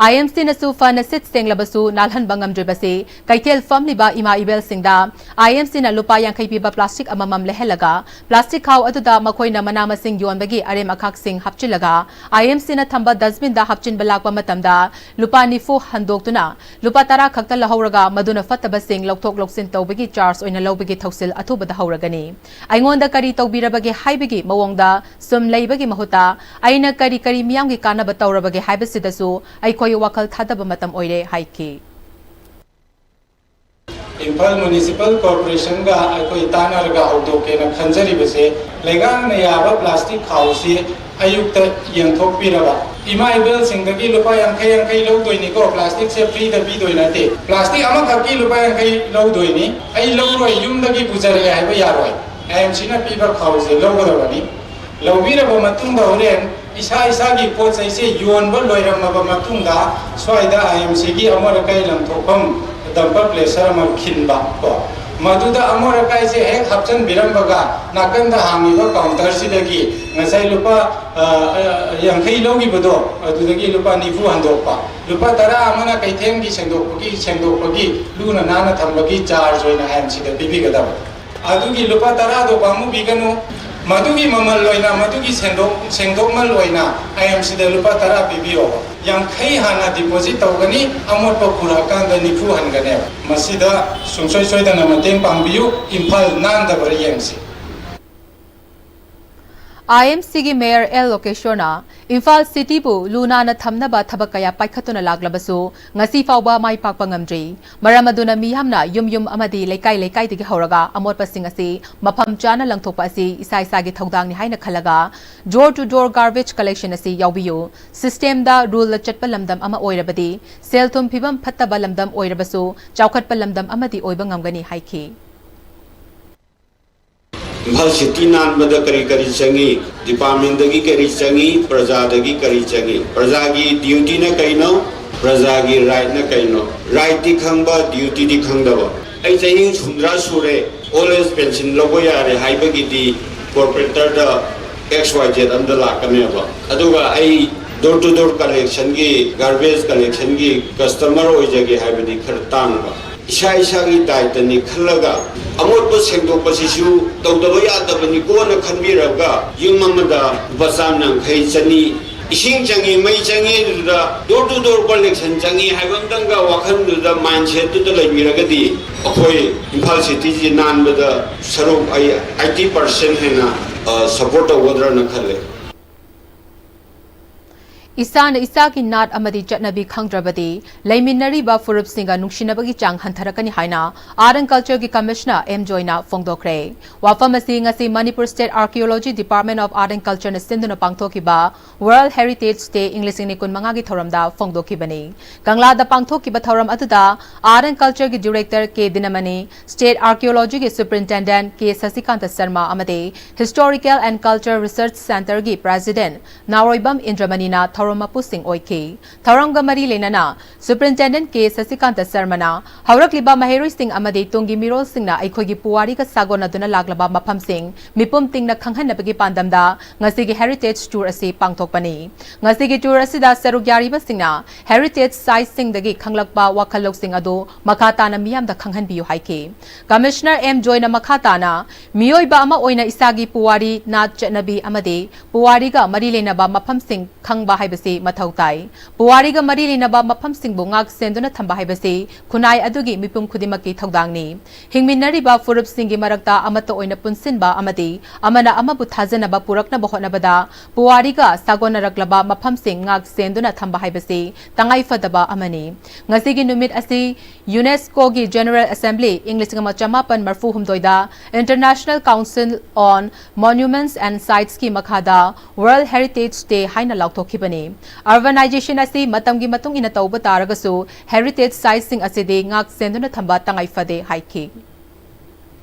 ꯑꯥꯏ ꯑꯦꯝ ꯁꯤꯅꯁꯨ ꯐꯅ ꯁꯤꯠ ꯁꯦꯡꯂꯕꯁꯨ ꯅꯥꯜꯍꯟꯕ ꯉꯝꯗ꯭ꯔꯤꯕꯁꯤ ꯀꯩꯊꯦꯜ ꯐꯝꯂꯤꯕ ꯏꯃꯥ ꯏꯕꯦꯜꯁꯤꯡꯗ ꯑꯥꯏ ꯑꯦꯝ ꯁꯤꯅ ꯂꯨꯄꯥ ꯌꯥꯡꯈꯩ ꯄꯤꯕ ꯄ꯭ꯂꯥꯁꯇꯤꯛ ꯑꯃꯃꯝ ꯂꯩꯍꯜꯂꯒ ꯄ꯭ꯂꯥꯁꯇꯤꯛ ꯈꯥꯎ ꯑꯗꯨꯗ ꯃꯈꯣꯏꯅ ꯃꯅꯥ ꯃꯁꯤꯡ ꯌꯣꯟꯕꯒꯤ ꯑꯔꯦꯝ ꯑꯈꯥꯛꯁꯤꯡ ꯍꯥꯞꯆꯤꯜꯂꯒ ꯑꯥꯏ ꯑꯦꯝ ꯁꯤꯅ ꯊꯝꯕ ꯗꯁꯕꯤꯟꯗ ꯍꯥꯞꯆꯤꯟꯕ ꯂꯥꯛꯄ ꯃꯇꯝꯗ ꯂꯨꯄꯥ ꯅꯤꯐꯨ ꯍꯟꯗꯣꯛꯇꯨꯅ ꯂꯨꯄꯥ ꯇꯔꯥ ꯈꯛꯇ ꯂꯧꯍꯧꯔꯒ ꯃꯗꯨꯅ ꯐꯠꯇꯕꯁꯤꯡ ꯂꯧꯊꯣꯛ ꯂꯧꯁꯤꯟ ꯇꯧꯕꯒꯤ ꯆꯥꯔꯖ ꯑꯣꯏꯅ ꯂꯧꯕꯒꯤ ꯊꯧꯁꯤꯜ ꯑꯊꯨꯕꯗ ꯍꯧꯔꯒꯅꯤ꯫ ꯑꯩꯉꯣꯟꯗ ꯀꯔꯤ ꯇꯧꯕꯤꯔꯕꯒꯦ ꯍꯥꯏꯕꯒꯤ ꯃꯑꯣꯡꯗ ꯁꯨꯝ ꯂꯩꯕꯒꯤ ꯃꯍꯨꯠꯇ ꯑꯩꯅ ꯀꯔꯤ ꯀꯔꯤ ꯃꯤꯌꯥꯝꯒꯤ ꯀꯥꯟꯅꯕ ꯇꯧꯔꯕꯒꯦ ꯍꯥꯏꯕꯁꯤꯗꯁꯨ ꯑꯩꯈꯣꯏ ꯋꯥꯈꯜ ꯊꯥꯗꯕ ꯃꯇꯝ ꯑꯣꯏꯔꯦ ꯍꯥꯏꯈꯤ꯫ ꯏꯝꯐꯥꯜ ꯃ꯭ꯌꯨꯅꯤꯁꯤꯄꯥꯜ ꯀꯣꯔꯄꯣꯔꯦꯁꯟꯒ ꯑꯩꯈꯣꯏ ꯇꯥꯟꯅꯔꯒ ꯍꯧꯗꯣꯛꯀꯦꯅ ꯈꯟꯖꯔꯤꯕꯁꯦ, ꯂꯩꯉꯥꯛꯅ ꯌꯥꯕ ꯄ꯭ꯂꯥꯁꯇꯤꯛ ꯈꯥꯎꯁꯤ ꯑꯌꯨꯛꯇ ꯌꯦꯟꯊꯣꯛꯄꯤꯔꯕ, ꯏꯃꯥ ꯏꯕꯦꯜꯁꯤꯡꯗꯒꯤ ꯂꯨꯄꯥ ꯌꯥꯡꯈꯩ ꯌꯥꯡꯈꯩ ꯂꯧꯗꯣꯏꯅꯤꯀꯣ, ꯄ꯭ꯂꯥꯁꯇꯤꯛꯁꯦ ꯐ꯭ꯔꯤꯗ ꯄꯤꯗꯣꯏ ꯅꯠꯇꯦ꯫ ꯄ꯭ꯂꯥꯁꯇꯤꯛ ꯑꯃꯈꯛꯀꯤ ꯂꯨꯄꯥ ꯌꯥꯡꯈꯩ ꯂꯧꯗꯣꯏꯅꯤ꯫ ꯑꯩ ꯂꯧꯔꯣꯏ, ꯌꯨꯝꯗꯒꯤ ꯄꯨꯖꯔꯛꯑꯦ ꯍꯥꯏꯕ ꯌꯥꯔꯣꯏ꯫ ꯑꯥꯏ ꯑꯦꯝ ꯁꯤꯅ ꯄꯤꯕ ꯈꯥꯎꯁꯦ ꯂꯧꯒꯗꯕꯅꯤ꯫ ꯂꯧꯕꯤꯔꯕ ꯃꯇꯨꯡꯗ ꯍꯣꯔꯦꯟ ꯏꯁꯥ ꯏꯁꯥꯒꯤ ꯄꯣꯠ ꯆꯩꯁꯦ ꯌꯣꯟꯕ ꯂꯣꯏꯔꯝꯃꯕ ꯃꯇꯨꯡꯗ ꯁ꯭ꯋꯥꯏꯗ ꯑꯥꯏ ꯑꯦꯝ ꯁꯤꯒꯤ ꯑꯃꯣꯠ ꯑꯀꯥꯏ ꯂꯪꯊꯣꯛꯐꯝ ꯗꯝꯄꯔ ꯄ꯭ꯂꯦꯁꯔ ꯑꯃ ꯈꯤꯟꯕ ꯀꯣ, ꯃꯗꯨꯗ ꯑꯃꯣꯠ ꯑꯀꯥꯏꯁꯦ ꯍꯦꯛ ꯍꯥꯞꯆꯤꯟꯕꯤꯔꯝꯕꯒ ꯅꯥꯀꯟꯗ ꯍꯥꯡꯉꯤꯕ ꯀꯥꯎꯟꯇꯔꯁꯤꯗꯒꯤ ꯉꯁꯥꯏ ꯂꯨꯄꯥ, ꯑ, ꯑ, ꯌꯥꯡꯈꯩ ꯂꯧꯈꯤꯕꯗꯣ ꯑꯗꯨꯗꯒꯤ ꯂꯨꯄꯥ ꯅꯤꯐꯨ ꯍꯟꯗꯣꯛꯄ, ꯂꯨꯄꯥ ꯇꯔꯥ ꯑꯃꯅ ꯀꯩꯊꯦꯜꯒꯤ ꯁꯦꯡꯗꯣꯛꯄꯒꯤ, ꯁꯦꯡꯗꯣꯛꯄꯒꯤ ꯂꯨꯅ ꯅꯥꯟꯅ ꯊꯝꯕꯒꯤ ꯆꯥꯔꯖ ꯑꯣꯏꯅ ꯑꯥꯏ ꯑꯦꯝ ꯁꯤꯗ ꯄꯤꯕꯤꯒꯗꯕ꯫ ꯑꯗꯨꯒꯤ ꯂꯨꯄꯥ ꯇꯔꯥꯗꯣ ꯄꯥꯝꯃꯨꯕꯤꯒꯅꯨ꯫ ꯃꯗꯨꯒꯤ ꯃꯃꯜ ꯑꯣꯏꯅ, ꯃꯗꯨꯒꯤ ꯁꯦꯡꯗꯣꯛ-, ꯁꯦꯡꯗꯣꯛꯃꯜ ꯑꯣꯏꯅ ꯑꯥꯏ ꯑꯦꯝ ꯁꯤꯗ ꯂꯨꯄꯥ ꯇꯔꯥ ꯄꯤꯕꯤꯌꯣꯕ꯫ ꯌꯥꯡꯈꯩ ꯍꯥꯟꯅ ꯗꯤꯄꯣꯖꯤꯠ ꯇꯧꯒꯅꯤ, ꯑꯃꯣꯠꯄ ꯄꯨꯔꯛꯑꯀꯥꯟꯗ ꯅꯤꯐꯨ ꯍꯟꯒꯅꯦꯕ꯫ ꯃꯁꯤꯗ ꯁꯨꯡꯁꯣꯏ ꯁꯣꯏꯗꯅ ꯃꯇꯦꯡ ꯄꯥꯡꯕꯤꯌꯨ, ꯏꯝꯐꯥꯜ ꯅꯥꯟꯗꯕ꯭ꯔꯥ ꯌꯦꯡꯁꯤ꯫ ꯑꯥꯏ ꯑꯦꯝ ꯁꯤꯒꯤ ꯃꯦꯌꯔ ꯑꯦꯜ ꯂꯣꯀꯦꯁꯣꯔꯅ ꯏꯝꯐꯥꯜ ꯁꯤꯇꯤꯕꯨ ꯂꯨ ꯅꯥꯟꯅ ꯊꯝꯅꯕ ꯊꯕꯛ ꯀꯌꯥ ꯄꯥꯏꯈꯠꯇꯨꯅ ꯂꯥꯛꯂꯕꯁꯨ ꯉꯁꯤ ꯐꯥꯎꯕ ꯃꯥꯏ ꯄꯥꯛꯄ ꯉꯝꯗ꯭ꯔꯤ꯫ ꯃꯔꯝ ꯑꯗꯨꯅ ꯃꯤꯌꯥꯝꯅ ꯌꯨꯝ ꯌꯨꯝ ꯑꯃꯗꯤ ꯂꯩꯀꯥꯏ ꯂꯩꯀꯥꯏꯗꯒꯤ ꯍꯧꯔꯒ ꯑꯃꯣꯠꯄꯁꯤꯡ ꯑꯁꯤ ꯃꯐꯝ ꯆꯥꯅ ꯂꯪꯊꯣꯛꯄ ꯑꯁꯤ ꯏꯁꯥ ꯏꯁꯥꯒꯤ ꯊꯧꯗꯥꯡꯅꯤ ꯍꯥꯏꯅ ꯈꯜꯂꯒ door to door garbage collection ꯑꯁꯤ ꯌꯥꯎꯕꯤꯌꯨ꯫ ꯁꯤꯁꯇꯦꯝꯗ ꯔꯨꯜꯗ ꯆꯠꯄ ꯂꯝꯗꯝ ꯑꯃ ꯑꯣꯏꯔꯕꯗꯤ ꯁꯦꯜ ꯊꯨꯝ ꯐꯤꯕꯝ ꯐꯠꯇꯕ ꯂꯝꯗꯝ ꯑꯣꯏꯔꯕꯁꯨ ꯆꯥꯎꯈꯠꯄ ꯂꯝꯗꯝ ꯑꯃꯗꯤ ꯑꯣꯏꯕ ꯉꯝꯒꯅꯤ ꯍꯥꯏꯈꯤ꯫ ꯏꯝꯐꯥꯜ ꯁꯤꯇꯤ ꯅꯥꯟꯕꯗ ꯀꯔꯤ ꯀꯔꯤ ꯆꯪꯏ, ꯗꯤꯄꯥꯔꯠꯃꯦꯟꯗꯒꯤ ꯀꯔꯤ ꯆꯪꯏ, ꯄ꯭ꯔꯖꯥꯗꯒꯤ ꯀꯔꯤ ꯆꯪꯏ, ꯄ꯭ꯔꯖꯥꯒꯤ ꯗ꯭ꯌꯨꯇꯤꯅ ꯀꯩꯅꯣ, ꯄ꯭ꯔꯖꯥꯒꯤ ꯔꯥꯏꯠꯅ ꯀꯩꯅꯣ, ꯔꯥꯏꯠꯇꯤ ꯈꯪꯕ, ꯗ꯭ꯌꯨꯇꯤꯗꯤ ꯈꯪꯗꯕ꯫ ꯑꯩ ꯆꯍꯤ ꯍꯨꯝꯗ꯭ꯔꯥ ꯁꯨꯔꯦ, ꯑꯣꯜ ꯑꯦꯖ ꯄꯦꯟꯁꯤꯟ ꯂꯧꯕ ꯌꯥꯔꯦ ꯍꯥꯏꯕꯒꯤꯗꯤ ꯀꯣꯔꯄꯣꯔꯦꯇꯔꯗ ꯑꯦꯛꯁ ꯋꯥꯏ ꯖꯦꯠ ꯑꯝꯗ ꯂꯥꯛꯀꯅꯦꯕ, ꯑꯗꯨꯒ ꯑꯩ door to door collectionꯒꯤ, garbage collectionꯒꯤ customer ꯑꯣꯏꯖꯒꯦ ꯍꯥꯏꯕꯗꯤ ꯈꯔ ꯇꯥꯡꯕ꯫ ꯏꯁꯥ ꯏꯁꯥꯒꯤ ꯗꯥꯏꯇꯅꯤ ꯈꯜꯂꯒ ꯑꯃꯣꯠꯄ ꯁꯦꯡꯗꯣꯛꯄꯁꯤꯁꯨ ꯇꯧꯗꯕ ꯌꯥꯗꯕꯅꯤꯀꯣꯅ ꯈꯟꯕꯤꯔꯒ ꯌꯨꯝ ꯑꯃꯗ ꯂꯨꯄꯥ ꯆꯥꯝ ꯌꯥꯡꯈꯩ, ꯆꯅꯤ, ꯏꯁꯤꯡ ꯆꯪꯉꯤ, ꯃꯩ ꯆꯪꯉꯤ, ꯑꯗꯨꯗ door to door collection ꯆꯪꯉꯤ ꯍꯥꯏꯕ ꯑꯝꯇꯪꯒ ꯋꯥꯈꯜꯗꯨꯗ, mindsetꯇꯨꯗ ꯂꯩꯕꯤꯔꯒꯗꯤ ꯑꯩꯈꯣꯏ ꯏꯝꯐꯥꯜ ꯁꯤꯇꯤꯁꯤ ꯅꯥꯟꯕꯗ ꯁꯔꯨꯛ ꯑꯩ eighty percent ꯍꯦꯟꯅ, ꯑ, support ꯇꯧꯒꯗ꯭ꯔꯅ ꯈꯜꯂꯦ꯫ ꯏꯁꯥꯅ ꯏꯁꯥꯒꯤ ꯅꯥꯠ ꯑꯃꯗꯤ ꯆꯠꯅꯕꯤ ꯈꯪꯗ꯭ꯔꯕꯗꯤ ꯂꯩꯃꯤꯟꯅꯔꯤꯕ ꯐꯨꯔꯨꯞꯁꯤꯡꯒ ꯅꯨꯡꯁꯤꯅꯕꯒꯤ ꯆꯥꯡ ꯍꯟꯊꯔꯛꯀꯅꯤ ꯍꯥꯏꯅ Art and Cultureꯒꯤ Commissioner ꯑꯦꯝ ꯖꯣꯏꯅ ꯐꯣꯡꯗꯣꯛꯈ꯭ꯔꯦ꯫ ꯋꯥꯐꯝ ꯑꯁꯤ ꯉꯁꯤ Manipur State Archaeology Department of Art and Cultureꯅ ꯁꯤꯟꯗꯨꯅ ꯄꯥꯡꯊꯣꯛꯈꯤꯕ World Heritage Day ꯏꯪ ꯂꯤꯁꯤꯡ ꯑꯅꯤ ꯀꯨꯟꯃꯉꯥꯒꯤ ꯊꯧꯔꯝꯗ ꯐꯣꯡꯗꯣꯛꯈꯤꯕꯅꯤ꯫ ꯀꯪꯂꯥꯗ ꯄꯥꯡꯊꯣꯛꯈꯤꯕ ꯊꯧꯔꯝ ꯑꯗꯨꯗ Art and Cultureꯒꯤ Director K ꯗꯤꯅꯃꯅꯤ, State Archaeologyꯒꯤ Superintendent ꯀꯦ ꯁꯁꯤꯀꯥꯟꯇ ꯁꯔꯃ ꯑꯃꯗꯤ Historical and Cultural Research Centreꯒꯤ President ꯅꯥꯎꯔꯣꯏꯕꯝ ꯏꯟꯗ꯭ꯔꯃꯅꯤꯅ ꯊꯧꯔꯝ ꯃꯄꯨꯁꯤꯡ ꯑꯣꯏꯈꯤ꯫ ꯊꯧꯔꯝꯒ ꯃꯔꯤ ꯂꯩꯅꯅ Superintendent ꯀꯦ ꯁꯁꯤꯀꯥꯟꯇ ꯁꯔꯃꯅ ꯍꯧꯔꯛꯂꯤꯕ ꯃꯍꯩꯔꯣꯏꯁꯤꯡ ꯑꯃꯗꯤ ꯇꯨꯡꯒꯤ ꯃꯤꯔꯣꯜꯁꯤꯡꯅ ꯑꯩꯈꯣꯏꯒꯤ ꯄꯨꯋꯥꯔꯤꯒ ꯁꯥꯒꯣꯟꯅꯗꯨꯅ ꯂꯥꯛꯂꯕ ꯃꯐꯝꯁꯤꯡ ꯃꯤꯄꯨꯝ ꯇꯤꯡꯅ ꯈꯪꯍꯟꯅꯕꯒꯤ ꯄꯥꯟꯗꯝꯗ ꯉꯁꯤꯒꯤ Heritage Tour ꯑꯁꯤ ꯄꯥꯡꯊꯣꯛꯄꯅꯤ꯫ ꯉꯁꯤꯒꯤ tour ꯑꯁꯤꯗ ꯁꯔꯨꯛ ꯌꯥꯔꯤꯕꯁꯤꯡꯅ heritage siteꯁꯤꯡꯗꯒꯤ ꯈꯪꯂꯛꯄ ꯋꯥꯈꯜ ꯂꯧꯁꯤꯡ ꯑꯗꯨ ꯃꯈꯥ ꯇꯥꯅ ꯃꯤꯌꯥꯝꯗ ꯈꯪꯍꯟꯕꯤꯌꯨ ꯍꯥꯏꯈꯤ꯫ Commissioner ꯑꯦꯝ ꯖꯣꯏꯅ ꯃꯈꯥ ꯇꯥꯅ ꯃꯤꯑꯣꯏꯕ ꯑꯃ ꯑꯣꯏꯅ ꯏꯁꯥꯒꯤ ꯄꯨꯋꯥꯔꯤ, ꯅꯥꯠ, ꯆꯠꯅꯕꯤ ꯑꯃꯗꯤ ꯄꯨꯋꯥꯔꯤꯒ ꯃꯔꯤ ꯂꯩꯅꯕ ꯃꯐꯝꯁꯤꯡ ꯈꯪꯕ ꯍꯥꯏꯕꯁꯤ ꯃꯊꯧ ꯇꯥꯏ꯫ ꯄꯨꯋꯥꯔꯤꯒ ꯃꯔꯤ ꯂꯩꯅꯕ ꯃꯐꯝꯁꯤꯡꯕꯨ ꯉꯥꯛ ꯁꯦꯟꯗꯨꯅ ꯊꯝꯕ ꯍꯥꯏꯕꯁꯤ ꯈꯨꯟꯅꯥꯏ ꯑꯗꯨꯒꯤ ꯃꯤꯄꯨꯝ ꯈꯨꯗꯤꯡꯃꯛꯀꯤ ꯊꯧꯗꯥꯡꯅꯤ꯫ ꯍꯤꯡꯃꯤꯟꯅꯔꯤꯕ ꯐꯨꯔꯨꯞꯁꯤꯡꯒꯤ ꯃꯔꯛꯇ ꯑꯃꯠꯇ ꯑꯣꯏꯅ ꯄꯨꯟꯁꯤꯟꯕ ꯑꯃꯗꯤ ꯑꯃꯅ ꯑꯃꯕꯨ ꯊꯥꯖꯅꯕ ꯄꯨꯔꯛꯅꯕ ꯍꯣꯠꯅꯕꯗ ꯄꯨꯋꯥꯔꯤꯒ ꯁꯥꯒꯣꯟꯅꯔꯛꯂꯕ ꯃꯐꯝꯁꯤꯡ ꯉꯥꯛ ꯁꯦꯟꯗꯨꯅ ꯊꯝꯕ ꯍꯥꯏꯕꯁꯤ ꯇꯉꯥꯏꯐꯗꯕ ꯑꯃꯅꯤ꯫ ꯉꯁꯤꯒꯤ ꯅꯨꯃꯤꯠ ꯑꯁꯤ UNESCOꯒꯤ General Assembly ꯏꯪ ꯂꯤꯁꯤꯡ ꯑꯃ ꯆꯃꯥꯄꯟ ꯃꯔꯤꯐꯨ ꯍꯨꯝꯗꯣꯏꯗ International Council on Monuments and Sitesꯀꯤ ꯃꯈꯥꯗ World Heritage Day ꯍꯥꯏꯅ ꯂꯥꯎꯊꯣꯛꯈꯤꯕꯅꯤ꯫ Urbanization ꯑꯁꯤ ꯃꯇꯝꯒꯤ ꯃꯇꯨꯡ ꯏꯟꯅ ꯇꯧꯕ ꯇꯥꯔꯒꯁꯨ heritage sitesꯁꯤꯡ ꯑꯁꯤꯗꯤ ꯉꯥꯛ ꯁꯦꯟꯗꯨꯅ ꯊꯝꯕ ꯇꯉꯥꯏ ꯐꯗꯦ ꯍꯥꯏꯈꯤ꯫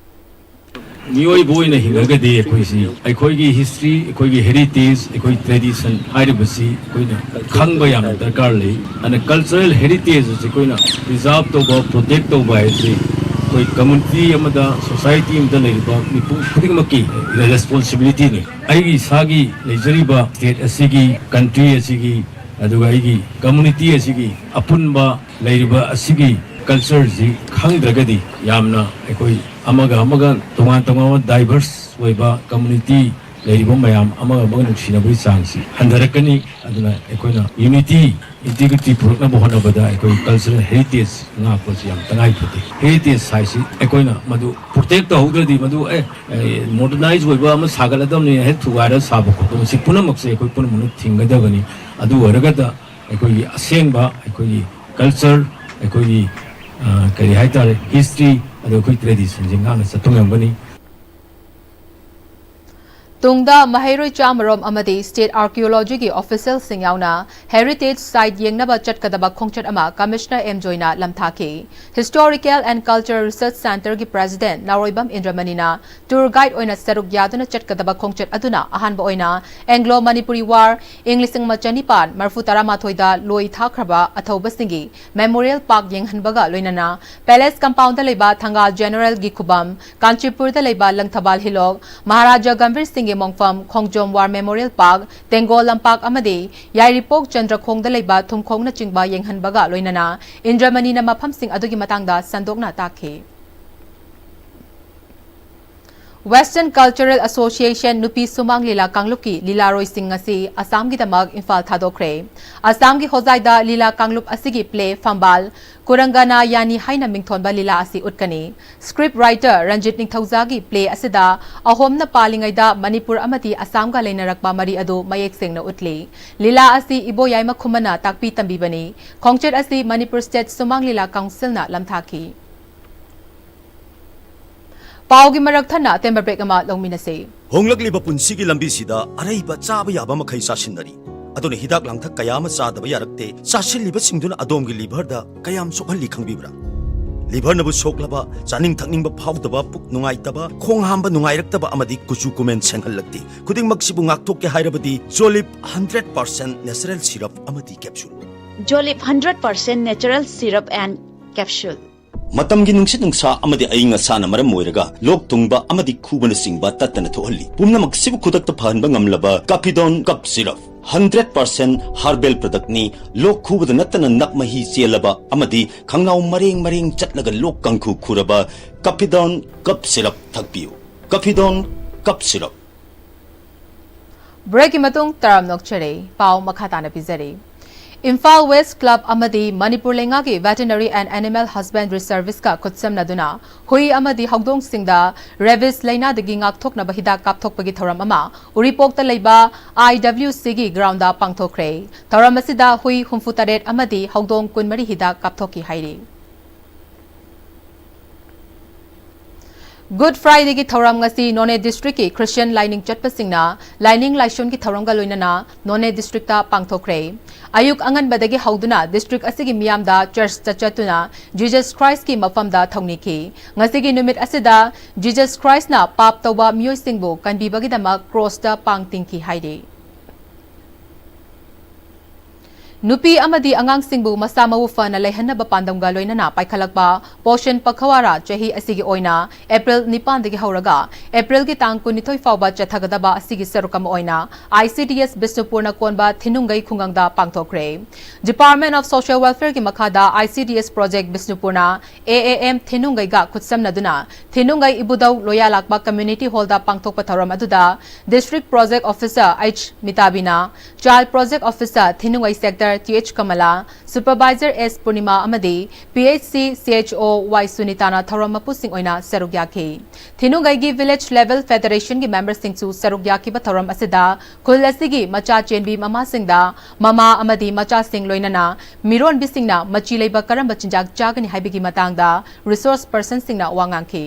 ꯃꯤꯑꯣꯏꯕ ꯑꯣꯏꯅ ꯍꯤꯡꯉꯒꯗꯤ ꯑꯩꯈꯣꯏꯁꯤ ꯑꯩꯈꯣꯏꯒꯤ history, ꯑꯩꯈꯣꯏꯒꯤ heritage, ꯑꯩꯈꯣꯏ tradition ꯍꯥꯏꯔꯤꯕꯁꯤ ꯑꯩꯈꯣꯏꯅ ꯈꯪꯕ ꯌꯥꯝꯅ ꯗꯔꯀꯥꯔ ꯂꯩ꯫ ꯑꯗꯨꯅ cultural heritage ꯑꯁꯤ ꯑꯩꯈꯣꯏꯅ preserve ꯇꯧꯕ, protect ꯇꯧꯕ ꯍꯥꯏꯕꯁꯤ ꯑꯩꯈꯣꯏ community ꯑꯃꯗ, society ꯑꯃꯗ ꯂꯩꯔꯤꯕ ꯃꯤꯄꯨꯝ ꯈꯨꯗꯤꯡꯃꯛꯀꯤ responsibilityꯅꯤ꯫ ꯑꯩꯒꯤ ꯏꯁꯥꯒꯤ ꯂꯩꯖꯔꯤꯕ state ꯑꯁꯤꯒꯤ, country ꯑꯁꯤꯒꯤ, ꯑꯗꯨꯒ ꯑꯩꯒꯤ community ꯑꯁꯤꯒꯤ ꯑꯄꯨꯟꯕ ꯂꯩꯔꯤꯕ ꯑꯁꯤꯒꯤ cultureꯁꯤ ꯈꯪꯗ꯭ꯔꯒꯗꯤ ꯌꯥꯝꯅ ꯑꯩꯈꯣꯏ ꯑꯃꯒ ꯑꯃꯒ ꯇꯣꯉꯥꯟ ꯇꯣꯉꯥꯟꯕ diverse ꯑꯣꯏꯕ community ꯂꯩꯔꯤꯕ ꯃꯌꯥꯝ ꯑꯃꯒ ꯑꯃꯒ ꯅꯨꯡꯁꯤꯅꯕꯒꯤ ꯆꯥꯡꯁꯤ ꯍꯟꯊꯔꯛꯀꯅꯤ꯫ ꯑꯗꯨꯅ ꯑꯩꯈꯣꯏꯅ unity, integrity ꯄꯨꯔꯛꯅꯕ ꯍꯣꯠꯅꯕꯗ ꯑꯩꯈꯣꯏ cultural heritage ꯉꯥꯛꯄꯁꯤ ꯌꯥꯝ ꯇꯉꯥꯏ ꯐꯗꯦ꯫ Heritage ꯍꯥꯏꯁꯤ ꯑꯩꯈꯣꯏꯅ ꯃꯗꯨ protect ꯇꯧꯍꯧꯗ꯭ꯔꯗꯤ, ꯃꯗꯨ ꯑꯦ, modernize ꯑꯣꯏꯕ ꯑꯃ ꯁꯥꯒꯠꯂꯗꯕꯅꯤ, ꯍꯦꯛ ꯊꯨꯒꯥꯏꯔ ꯁꯥꯕ ꯈꯣꯠꯄ, ꯃꯁꯤ ꯄꯨꯝꯅꯃꯛꯁꯦ ꯑꯩꯈꯣꯏ ꯄꯨꯝꯅꯃꯛꯅ ꯊꯤꯡꯒꯗꯕꯅꯤ꯫ ꯑꯗꯨ ꯑꯣꯏꯔꯒꯗ ꯑꯩꯈꯣꯏꯒꯤ ꯑꯁꯦꯡꯕ ꯑꯩꯈꯣꯏꯒꯤ ꯀꯜꯆꯔ, ꯑꯩꯈꯣꯏꯒꯤ, ꯑ, ꯀꯔꯤ ꯍꯥꯏꯇꯥꯔꯦ, ꯍꯤꯁꯇ꯭ꯔꯤ, ꯑꯗꯨ ꯑꯩꯈꯣꯏ ꯇ꯭ꯔꯦꯗꯤꯁꯟꯁꯦ ꯉꯥꯛꯅ ꯆꯠꯄ ꯉꯝꯒꯅꯤ꯫ ꯇꯨꯡꯗ ꯃꯍꯩꯔꯣꯏ ꯆꯥꯝꯃꯔꯣꯝ ꯑꯃꯗꯤ ꯁ꯭ꯇꯦꯠ ꯑꯥꯔꯀꯤꯑꯣꯂꯣꯖꯤꯒꯤ ꯑꯣꯐꯤꯁꯤꯌꯦꯜꯁꯤꯡ ꯌꯥꯎꯅ ꯍꯦꯔꯤꯇꯦꯖ ꯁꯥꯏꯠ ꯌꯦꯡꯅꯕ ꯆꯠꯀꯗꯕ ꯈꯣꯡꯆꯠ ꯑꯃ ꯀꯃꯤꯁꯅꯔ ꯑꯦꯝ ꯖꯣꯏꯅ ꯂꯝꯊꯥꯈꯤ꯫ Historical and Cultural Research Centreꯒꯤ ꯄ꯭ꯔꯦꯁꯤꯗꯦꯟꯠ ꯅꯥꯎꯔꯣꯏꯕꯝ ꯏꯟꯗ꯭ꯔꯃꯅꯤꯅ ꯇꯨꯔ ꯒꯥꯏꯗ ꯑꯣꯏꯅ ꯁꯔꯨꯛ ꯌꯥꯗꯨꯅ ꯆꯠꯀꯗꯕ ꯈꯣꯡꯆꯠ ꯑꯗꯨꯅ ꯑꯍꯥꯟꯕ ꯑꯣꯏꯅ ꯑꯦꯡꯒ꯭ꯂꯣ ꯃꯅꯤꯄꯨꯔꯤ ꯋꯥꯔ, ꯏꯪ ꯂꯤꯁꯤꯡ ꯑꯃ ꯆꯅꯤꯄꯥꯟ ꯃꯔꯤꯐꯨ ꯇꯔꯥꯃꯥꯊꯣꯏꯗ ꯂꯣꯏ ꯊꯥꯈ꯭ꯔꯕ ꯑꯊꯧꯕꯁꯤꯡꯒꯤ ꯃꯦꯃꯣꯔꯤꯌꯦꯜ ꯄꯥꯔꯛ ꯌꯦꯡꯍꯟꯕꯒ ꯂꯣꯏꯅꯅ ꯄꯦꯂꯦꯁ ꯀꯝꯄꯥꯎꯟꯗ ꯂꯩꯕ ꯊꯪꯒꯥꯜ ꯖꯦꯅꯔꯦꯜꯒꯤ ꯈꯨꯕꯝ, ꯀꯥꯟꯆꯤꯄꯨꯔꯗ ꯂꯩꯕ ꯂꯪꯊꯕꯥꯜ ꯍꯤꯂꯣꯛ, ꯃꯍꯥꯔꯥꯖꯥ ꯒꯝꯚꯤꯔ ꯁꯤꯡꯒꯤ ꯃꯣꯡꯐꯝ, ꯈꯣꯡꯖꯣꯝ ꯋꯥꯔ ꯃꯦꯃꯣꯔꯤꯌꯦꯜ ꯄꯥꯔꯛ, ꯇꯦꯡꯒꯣꯜ ꯂꯝꯄꯥꯛ ꯑꯃꯗꯤ ꯌꯥꯏꯔꯤꯄꯣꯛ ꯆꯟꯗ꯭ꯔꯈꯣꯡꯗ ꯂꯩꯕ ꯊꯨꯝꯈꯣꯡꯅꯆꯤꯡꯕ ꯌꯦꯡꯍꯟꯕꯒ ꯂꯣꯏꯅꯅ ꯏꯟꯗ꯭ꯔꯃꯅꯤꯅ ꯃꯐꯝꯁꯤꯡ ꯑꯗꯨꯒꯤ ꯃꯇꯥꯡꯗ ꯁꯟꯗꯣꯛꯅ ꯇꯥꯛꯈꯤ꯫ Western Cultural Association ꯅꯨꯄꯤ ꯁꯨꯃꯥꯡ ꯂꯤꯂꯥ ꯀꯥꯡꯂꯨꯞꯀꯤ ꯂꯤꯂꯥꯔꯣꯏꯁꯤꯡ ꯉꯁꯤ ꯑꯁꯥꯝꯒꯤꯗꯃꯛ ꯏꯝꯐꯥꯜ ꯊꯥꯗꯣꯛꯈ꯭ꯔꯦ꯫ ꯑꯁꯥꯝꯒꯤ ꯍꯣꯖꯥꯏꯗ ꯂꯤꯂꯥ ꯀꯥꯡꯂꯨꯞ ꯑꯁꯤꯒꯤ ꯄ꯭ꯂꯦ ꯐꯝꯕꯥꯜ ꯀꯨꯔꯪꯒꯅꯥ ꯌꯥꯅꯤ ꯍꯥꯏꯅ ꯃꯤꯡꯊꯣꯟꯕ ꯂꯤꯂꯥ ꯑꯁꯤ ꯎꯠꯀꯅꯤ꯫ ꯁ꯭ꯀ꯭ꯔꯤꯞ ꯔꯥꯏꯇꯔ ꯔꯟꯖꯤꯠ ꯅꯤꯡꯊꯧꯖꯥꯒꯤ ꯄ꯭ꯂꯦ ꯑꯁꯤꯗ ꯑꯍꯣꯝꯅ ꯄꯥꯜꯂꯤꯉꯩꯗ ꯃꯅꯤꯄꯨꯔ ꯑꯃꯗꯤ ꯑꯁꯥꯝꯒ ꯂꯩꯅꯔꯛꯄ ꯃꯔꯤ ꯑꯗꯨ ꯃꯌꯦꯛ ꯁꯦꯡꯅ ꯎꯠꯂꯤ꯫ ꯂꯤꯂꯥ ꯑꯁꯤ ꯏꯕꯣꯌꯥꯏꯃ ꯈꯨꯃꯟꯅ ꯇꯥꯛꯄꯤ ꯇꯝꯕꯤꯕꯅꯤ꯫ ꯈꯣꯡꯆꯠ ꯑꯁꯤ ꯃꯅꯤꯄꯨꯔ ꯁ꯭ꯇꯦꯠ ꯁꯨꯃꯥꯡ ꯂꯤꯂꯥ ꯀꯥꯎꯟꯁꯤꯜꯅ ꯂꯝꯊꯥꯈꯤ꯫ ꯄꯥꯎꯒꯤ ꯃꯔꯛ ꯊꯠꯅ ꯑꯇꯦꯟꯕ ꯕ꯭ꯔꯦꯛ ꯑꯃ ꯂꯧꯃꯤꯟꯅꯁꯤ꯫ ꯍꯣꯡꯂꯛꯂꯤꯕ ꯄꯨꯟꯁꯤꯒꯤ ꯂꯝꯕꯤꯁꯤꯗ ꯑꯔꯩꯕ ꯆꯥꯕ ꯌꯥꯕ ꯃꯈꯩ ꯆꯥꯁꯤꯟꯅꯔꯤ꯫ ꯑꯗꯨꯅ ꯍꯤꯗꯥꯛ ꯂꯥꯡꯊꯛ ꯀꯌꯥ ꯑꯃ ꯆꯥꯗꯕ ꯌꯥꯔꯛꯇꯦ꯫ ꯆꯥꯁꯤꯜꯂꯤꯕꯁꯤꯡꯗꯨꯅ ꯑꯗꯣꯝꯒꯤ ꯂꯤꯚꯔꯗ ꯀꯌꯥꯝ ꯁꯣꯛꯍꯜꯂꯤ ꯈꯪꯕꯤꯕ꯭ꯔꯥ? ꯂꯤꯚꯔꯅꯕꯨ ꯁꯣꯛꯂꯕ, ꯆꯥꯅꯤꯡ ꯊꯛꯅꯤꯡꯕ ꯐꯥꯎꯗꯕ, ꯄꯨꯛ ꯅꯨꯡꯉꯥꯏꯇꯕ, ꯈꯣꯡ ꯍꯥꯝꯕ ꯅꯨꯡꯉꯥꯏꯔꯛꯇꯕ ꯑꯃꯗꯤ ꯀꯨꯆꯨ ꯀꯨꯃꯦꯟ ꯁꯦꯡꯍꯜꯂꯛꯇꯦ꯫ ꯈꯨꯗꯤꯡꯃꯛꯁꯤꯕꯨ ꯉꯥꯛꯊꯣꯛꯀꯦ ꯍꯥꯏꯔꯕꯗꯤ ꯖꯣꯂꯤꯞ ꯍꯟꯗ꯭ꯔꯦꯠ ꯄꯥꯔꯁꯦꯟꯠ ꯅꯦꯆꯔꯦꯜ ꯁꯤꯔꯞ ꯑꯃꯗꯤ capsule. Jolip hundred percent natural syrup and capsule. ꯃꯇꯝꯒꯤ ꯅꯨꯡꯁꯤꯠ ꯅꯨꯡꯁꯥ ꯑꯃꯗꯤ ꯑꯏꯪ ꯑꯁꯥꯅ ꯃꯔꯝ ꯑꯣꯏꯔꯒ ꯂꯣꯛ ꯊꯨꯡꯕ ꯑꯃꯗꯤ ꯈꯨꯕꯅꯆꯤꯡꯕ ꯇꯠꯇꯅ ꯊꯣꯛꯍꯜꯂꯤ꯫ ꯄꯨꯝꯅꯃꯛꯁꯤꯕꯨ ꯈꯨꯗꯛꯇ ꯐꯍꯟꯕ ꯉꯝꯂꯕ ꯀꯥꯐꯤꯗꯣꯟ cough syrup. Hundred percent herbal ꯄ꯭ꯔꯗꯛꯅꯤ꯫ ꯂꯣꯛ ꯈꯨꯕꯗ ꯅꯠꯇꯅ ꯅꯞ ꯃꯍꯤ ꯆꯦꯜꯂꯕ ꯑꯃꯗꯤ ꯈꯪꯅꯥꯎ ꯃꯔꯦꯡ ꯃꯔꯦꯡ ꯆꯠꯂꯒ ꯂꯣꯛ ꯀꯥꯡꯈꯨ ꯈꯨꯔꯕ ꯀꯥꯐꯤꯗꯣꯟ ꯀꯞ ꯁꯤꯔꯞ ꯊꯛꯄꯤꯌꯨ꯫ ꯀꯥꯐꯤꯗꯣꯟ cough syrup. ꯕ꯭ꯔꯦꯛꯀꯤ ꯃꯇꯨꯡ ꯇꯔꯥꯝ ꯅꯣꯛꯆꯔꯤ꯫ ꯄꯥꯎ ꯃꯈꯥ ꯇꯥꯅ ꯄꯤꯖꯔꯤ꯫ ꯏꯝꯐꯥꯜ ꯋꯦꯁ ꯀ꯭ꯂꯕ ꯑꯃꯗꯤ ꯃꯅꯤꯄꯨꯔ ꯂꯩꯉꯥꯛꯀꯤ Veterinary and Animal Husbandry Service-ꯀ ꯈꯨꯠꯁꯝꯅꯗꯨꯅ ꯍꯨꯏ ꯑꯃꯗꯤ ꯍꯧꯗꯣꯡꯁꯤꯡꯗ rabies ꯂꯩꯅꯥꯗꯒꯤ ꯉꯥꯛꯊꯣꯛꯅꯕ ꯍꯤꯗꯥꯛ ꯀꯥꯞꯊꯣꯛꯄꯒꯤ ꯊꯧꯔꯝ ꯑꯃ ꯎꯔꯤꯄꯣꯛꯇ ꯂꯩꯕ I W C-ꯒꯤ ground-ꯗ ꯄꯥꯡꯊꯣꯛꯈ꯭ꯔꯦ꯫ ꯊꯧꯔꯝ ꯑꯁꯤꯗ ꯍꯨꯏ ꯍꯨꯝꯐꯨ ꯇꯔꯦꯠ ꯑꯃꯗꯤ ꯍꯧꯗꯣꯡ ꯀꯨꯟꯃꯔꯤ ꯍꯤꯗꯥꯛ ꯀꯥꯞꯊꯣꯛꯈꯤ ꯍꯥꯏꯔꯤ꯫ Good Friday-ꯒꯤ ꯊꯧꯔꯝ ꯉꯁꯤ ꯅꯣꯅꯦ district-ꯀꯤ Christian ꯂꯥꯏꯅꯤꯡ ꯆꯠꯄꯁꯤꯡꯅ ꯂꯥꯏꯅꯤꯡ ꯂꯥꯏꯁꯣꯟꯒꯤ ꯊꯧꯔꯝꯒ ꯂꯣꯏꯅꯅ ꯅꯣꯅꯦ district-ꯇ ꯄꯥꯡꯊꯣꯛꯈ꯭ꯔꯦ꯫ ꯑꯌꯨꯛ ꯑꯉꯟꯕꯗꯒꯤ ꯍꯧꯗꯨꯅ district ꯑꯁꯤꯒꯤ ꯃꯤꯌꯥꯝꯗ church-ꯇ ꯆꯠꯇꯨꯅ Jesus Christ-ꯀꯤ ꯃꯐꯝꯗ ꯊꯧꯅꯤꯈꯤ꯫ ꯉꯁꯤꯒꯤ ꯅꯨꯃꯤꯠ ꯑꯁꯤꯗ Jesus Christ-ꯅ ꯄꯥꯞ ꯇꯧꯕ ꯃꯤꯑꯣꯏꯁꯤꯡꯕꯨ ꯀꯟꯕꯤꯕꯒꯤꯗꯃꯛ cross-ꯇ ꯄꯥꯡ ꯇꯤꯡꯈꯤ ꯍꯥꯏꯔꯤ꯫ ꯅꯨꯄꯤ ꯑꯃꯗꯤ ꯑꯉꯥꯡꯁꯤꯡꯕꯨ ꯃꯁꯥ ꯃꯎ ꯐꯅ ꯂꯩꯍꯟꯅꯕ ꯄꯥꯟꯗꯝꯒ ꯂꯣꯏꯅꯅ ꯄꯥꯏꯈꯠꯂꯛꯄ Poshan Pakhwara ꯆꯍꯤ ꯑꯁꯤꯒꯤ ꯑꯣꯏꯅ April ꯅꯤꯄꯥꯟꯗꯒꯤ ꯍꯧꯔꯒ April-ꯒꯤ ꯇꯥꯡ ꯀꯨꯟꯅꯤꯊꯣꯏ ꯐꯥꯎꯕ ꯆꯠꯊꯒꯗꯕ ꯑꯁꯤꯒꯤ ꯁꯔꯨꯛ ꯑꯃ ꯑꯣꯏꯅ I C D S ꯕꯤꯁꯅꯨꯄꯨꯔꯅ ꯀꯣꯟꯕ ꯊꯤꯅꯨꯡꯒꯩ ꯈꯨꯡꯒꯪꯗ ꯄꯥꯡꯊꯣꯛꯈ꯭ꯔꯦ꯫ Department of Social Welfare-ꯒꯤ ꯃꯈꯥꯗ I C D S Project ꯕꯤꯁꯅꯨꯄꯨꯔꯅ A A M ꯊꯤꯅꯨꯡꯒꯩꯒ ꯈꯨꯠꯁꯝꯅꯗꯨꯅ ꯊꯤꯅꯨꯡꯒꯩ ꯏꯕꯨꯙꯧ ꯂꯣꯌꯥꯂꯥꯛꯄ Community Hall-ꯗ ꯄꯥꯡꯊꯣꯛꯄ ꯊꯧꯔꯝ ꯑꯗꯨꯗ District Project Officer H ꯃꯤꯇꯥꯕꯤꯅ, Child Project Officer ꯊꯤꯅꯨꯡꯒꯩ Sector T H Kamala, Supervisor S ꯄꯨꯔꯅꯤꯃꯥ ꯑꯃꯗꯤ P H C C H O Y ꯁꯨꯅꯤꯇꯥꯅ ꯊꯧꯔꯝ ꯃꯄꯨꯁꯤꯡ ꯑꯣꯏꯅ ꯁꯔꯨꯛ ꯌꯥꯈꯤ꯫ ꯊꯤꯅꯨꯡꯒꯩꯒꯤ Village Level Federation-ꯒꯤ member-ꯁꯤꯡꯁꯨ ꯁꯔꯨꯛ ꯌꯥꯈꯤꯕ ꯊꯧꯔꯝ ꯑꯁꯤꯗ ꯈꯨꯜ ꯑꯁꯤꯒꯤ ꯃꯆꯥ ꯆꯦꯟꯕꯤ ꯃꯃꯥꯁꯤꯡꯗ ꯃꯃꯥ ꯑꯃꯗꯤ ꯃꯆꯥꯁꯤꯡ ꯂꯣꯏꯅꯅ ꯃꯤꯔꯣꯟꯕꯤꯁꯤꯡꯅ ꯃꯆꯤ ꯂꯩꯕ ꯀꯔꯝꯕ ꯆꯤꯟꯖꯥꯛ ꯆꯥꯒꯅꯤ ꯍꯥꯏꯕꯒꯤ ꯃꯇꯥꯡꯗ resource person-ꯁꯤꯡꯅ ꯋꯥ ꯉꯥꯡꯈꯤ꯫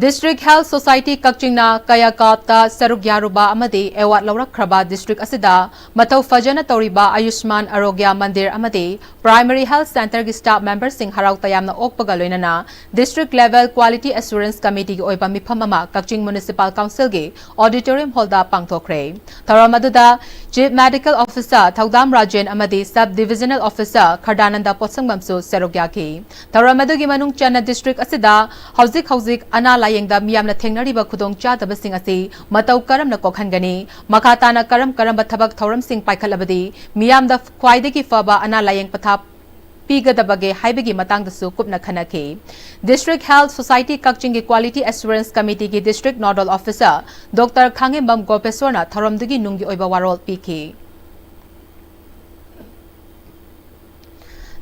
District Health Society ꯀꯛꯆꯤꯡꯅ ꯀꯌꯥꯀꯥꯞꯇ ꯁꯔꯨꯛ ꯌꯥꯔꯨꯕ ꯑꯃꯗꯤ award ꯂꯧꯔꯛꯈ꯭ꯔꯕ district ꯑꯁꯤꯗ ꯃꯊꯧ ꯐꯖꯅ ꯇꯧꯔꯤꯕ ꯑꯌꯨꯁꯃꯥꯟ ꯑꯔꯣꯒ꯭ꯌ ꯃꯟꯗꯤꯔ ꯑꯃꯗꯤ Primary Health Center-ꯒꯤ staff member-ꯁꯤꯡ ꯍꯔꯥꯎ ꯇꯌꯥꯝꯅ ꯑꯣꯛꯄꯒ ꯂꯣꯏꯅꯅ District Level Quality Assurance Committee-ꯒꯤ ꯑꯣꯏꯕ ꯃꯤꯐꯝ ꯑꯃ ꯀꯛꯆꯤꯡ Municipal Council-ꯒꯤ Auditorium Hall-ꯗ ꯄꯥꯡꯊꯣꯛꯈ꯭ꯔꯦ꯫ ꯊꯧꯔꯝ ꯑꯗꯨꯗ Chief Medical Officer ꯊꯧꯗꯥꯝ ꯔꯥꯖꯦꯟ ꯑꯃꯗꯤ Sub Divisional Officer ꯈꯔꯗꯥꯅꯟꯗ ꯄꯣꯠꯁꯪꯕꯝꯁꯨ ꯁꯔꯨꯛ ꯌꯥꯈꯤ꯫ ꯊꯧꯔꯝ ꯑꯗꯨꯒꯤ ꯃꯅꯨꯡ ꯆꯟꯅ district ꯑꯁꯤꯗ ꯍꯧꯖꯤꯛ ꯍꯧꯖꯤꯛ ꯑꯅꯥ ꯂꯥꯌꯦꯡꯗ ꯃꯤꯌꯥꯝꯅ ꯊꯦꯡꯅꯔꯤꯕ ꯈꯨꯗꯣꯡꯆꯥꯗꯕꯁꯤꯡ ꯑꯁꯤ ꯃꯇꯧ ꯀꯔꯝꯅ ꯀꯣꯛꯍꯟꯒꯅꯤ, ꯃꯈꯥ ꯇꯥꯅ ꯀꯔꯝ ꯀꯔꯝꯕ ꯊꯕꯛ ꯊꯧꯔꯝꯁꯤꯡ ꯄꯥꯏꯈꯠꯂꯕꯗꯤ ꯃꯤꯌꯥꯝꯗ ꯈ꯭ꯋꯥꯏꯗꯒꯤ ꯐꯕ ꯑꯅꯥ ꯂꯥꯌꯦꯡ ꯄꯊꯥꯞ ꯄꯤꯒꯗꯕꯒꯦ ꯍꯥꯏꯕꯒꯤ ꯃꯇꯥꯡꯗꯁꯨ ꯀꯨꯞꯅ ꯈꯟꯅꯈꯤ꯫ District Health Society ꯀꯛꯆꯤꯡꯒꯤ Quality Assurance Committeeꯒꯤ District Nodal Officer Doctor ꯈꯥꯡꯉꯦꯝꯕꯝ ꯒꯣꯄꯦꯁꯣꯔꯅ ꯊꯧꯔꯝꯗꯨꯒꯤ ꯅꯨꯡꯒꯤ ꯑꯣꯏꯕ ꯋꯥꯔꯣꯜ ꯄꯤꯈꯤ꯫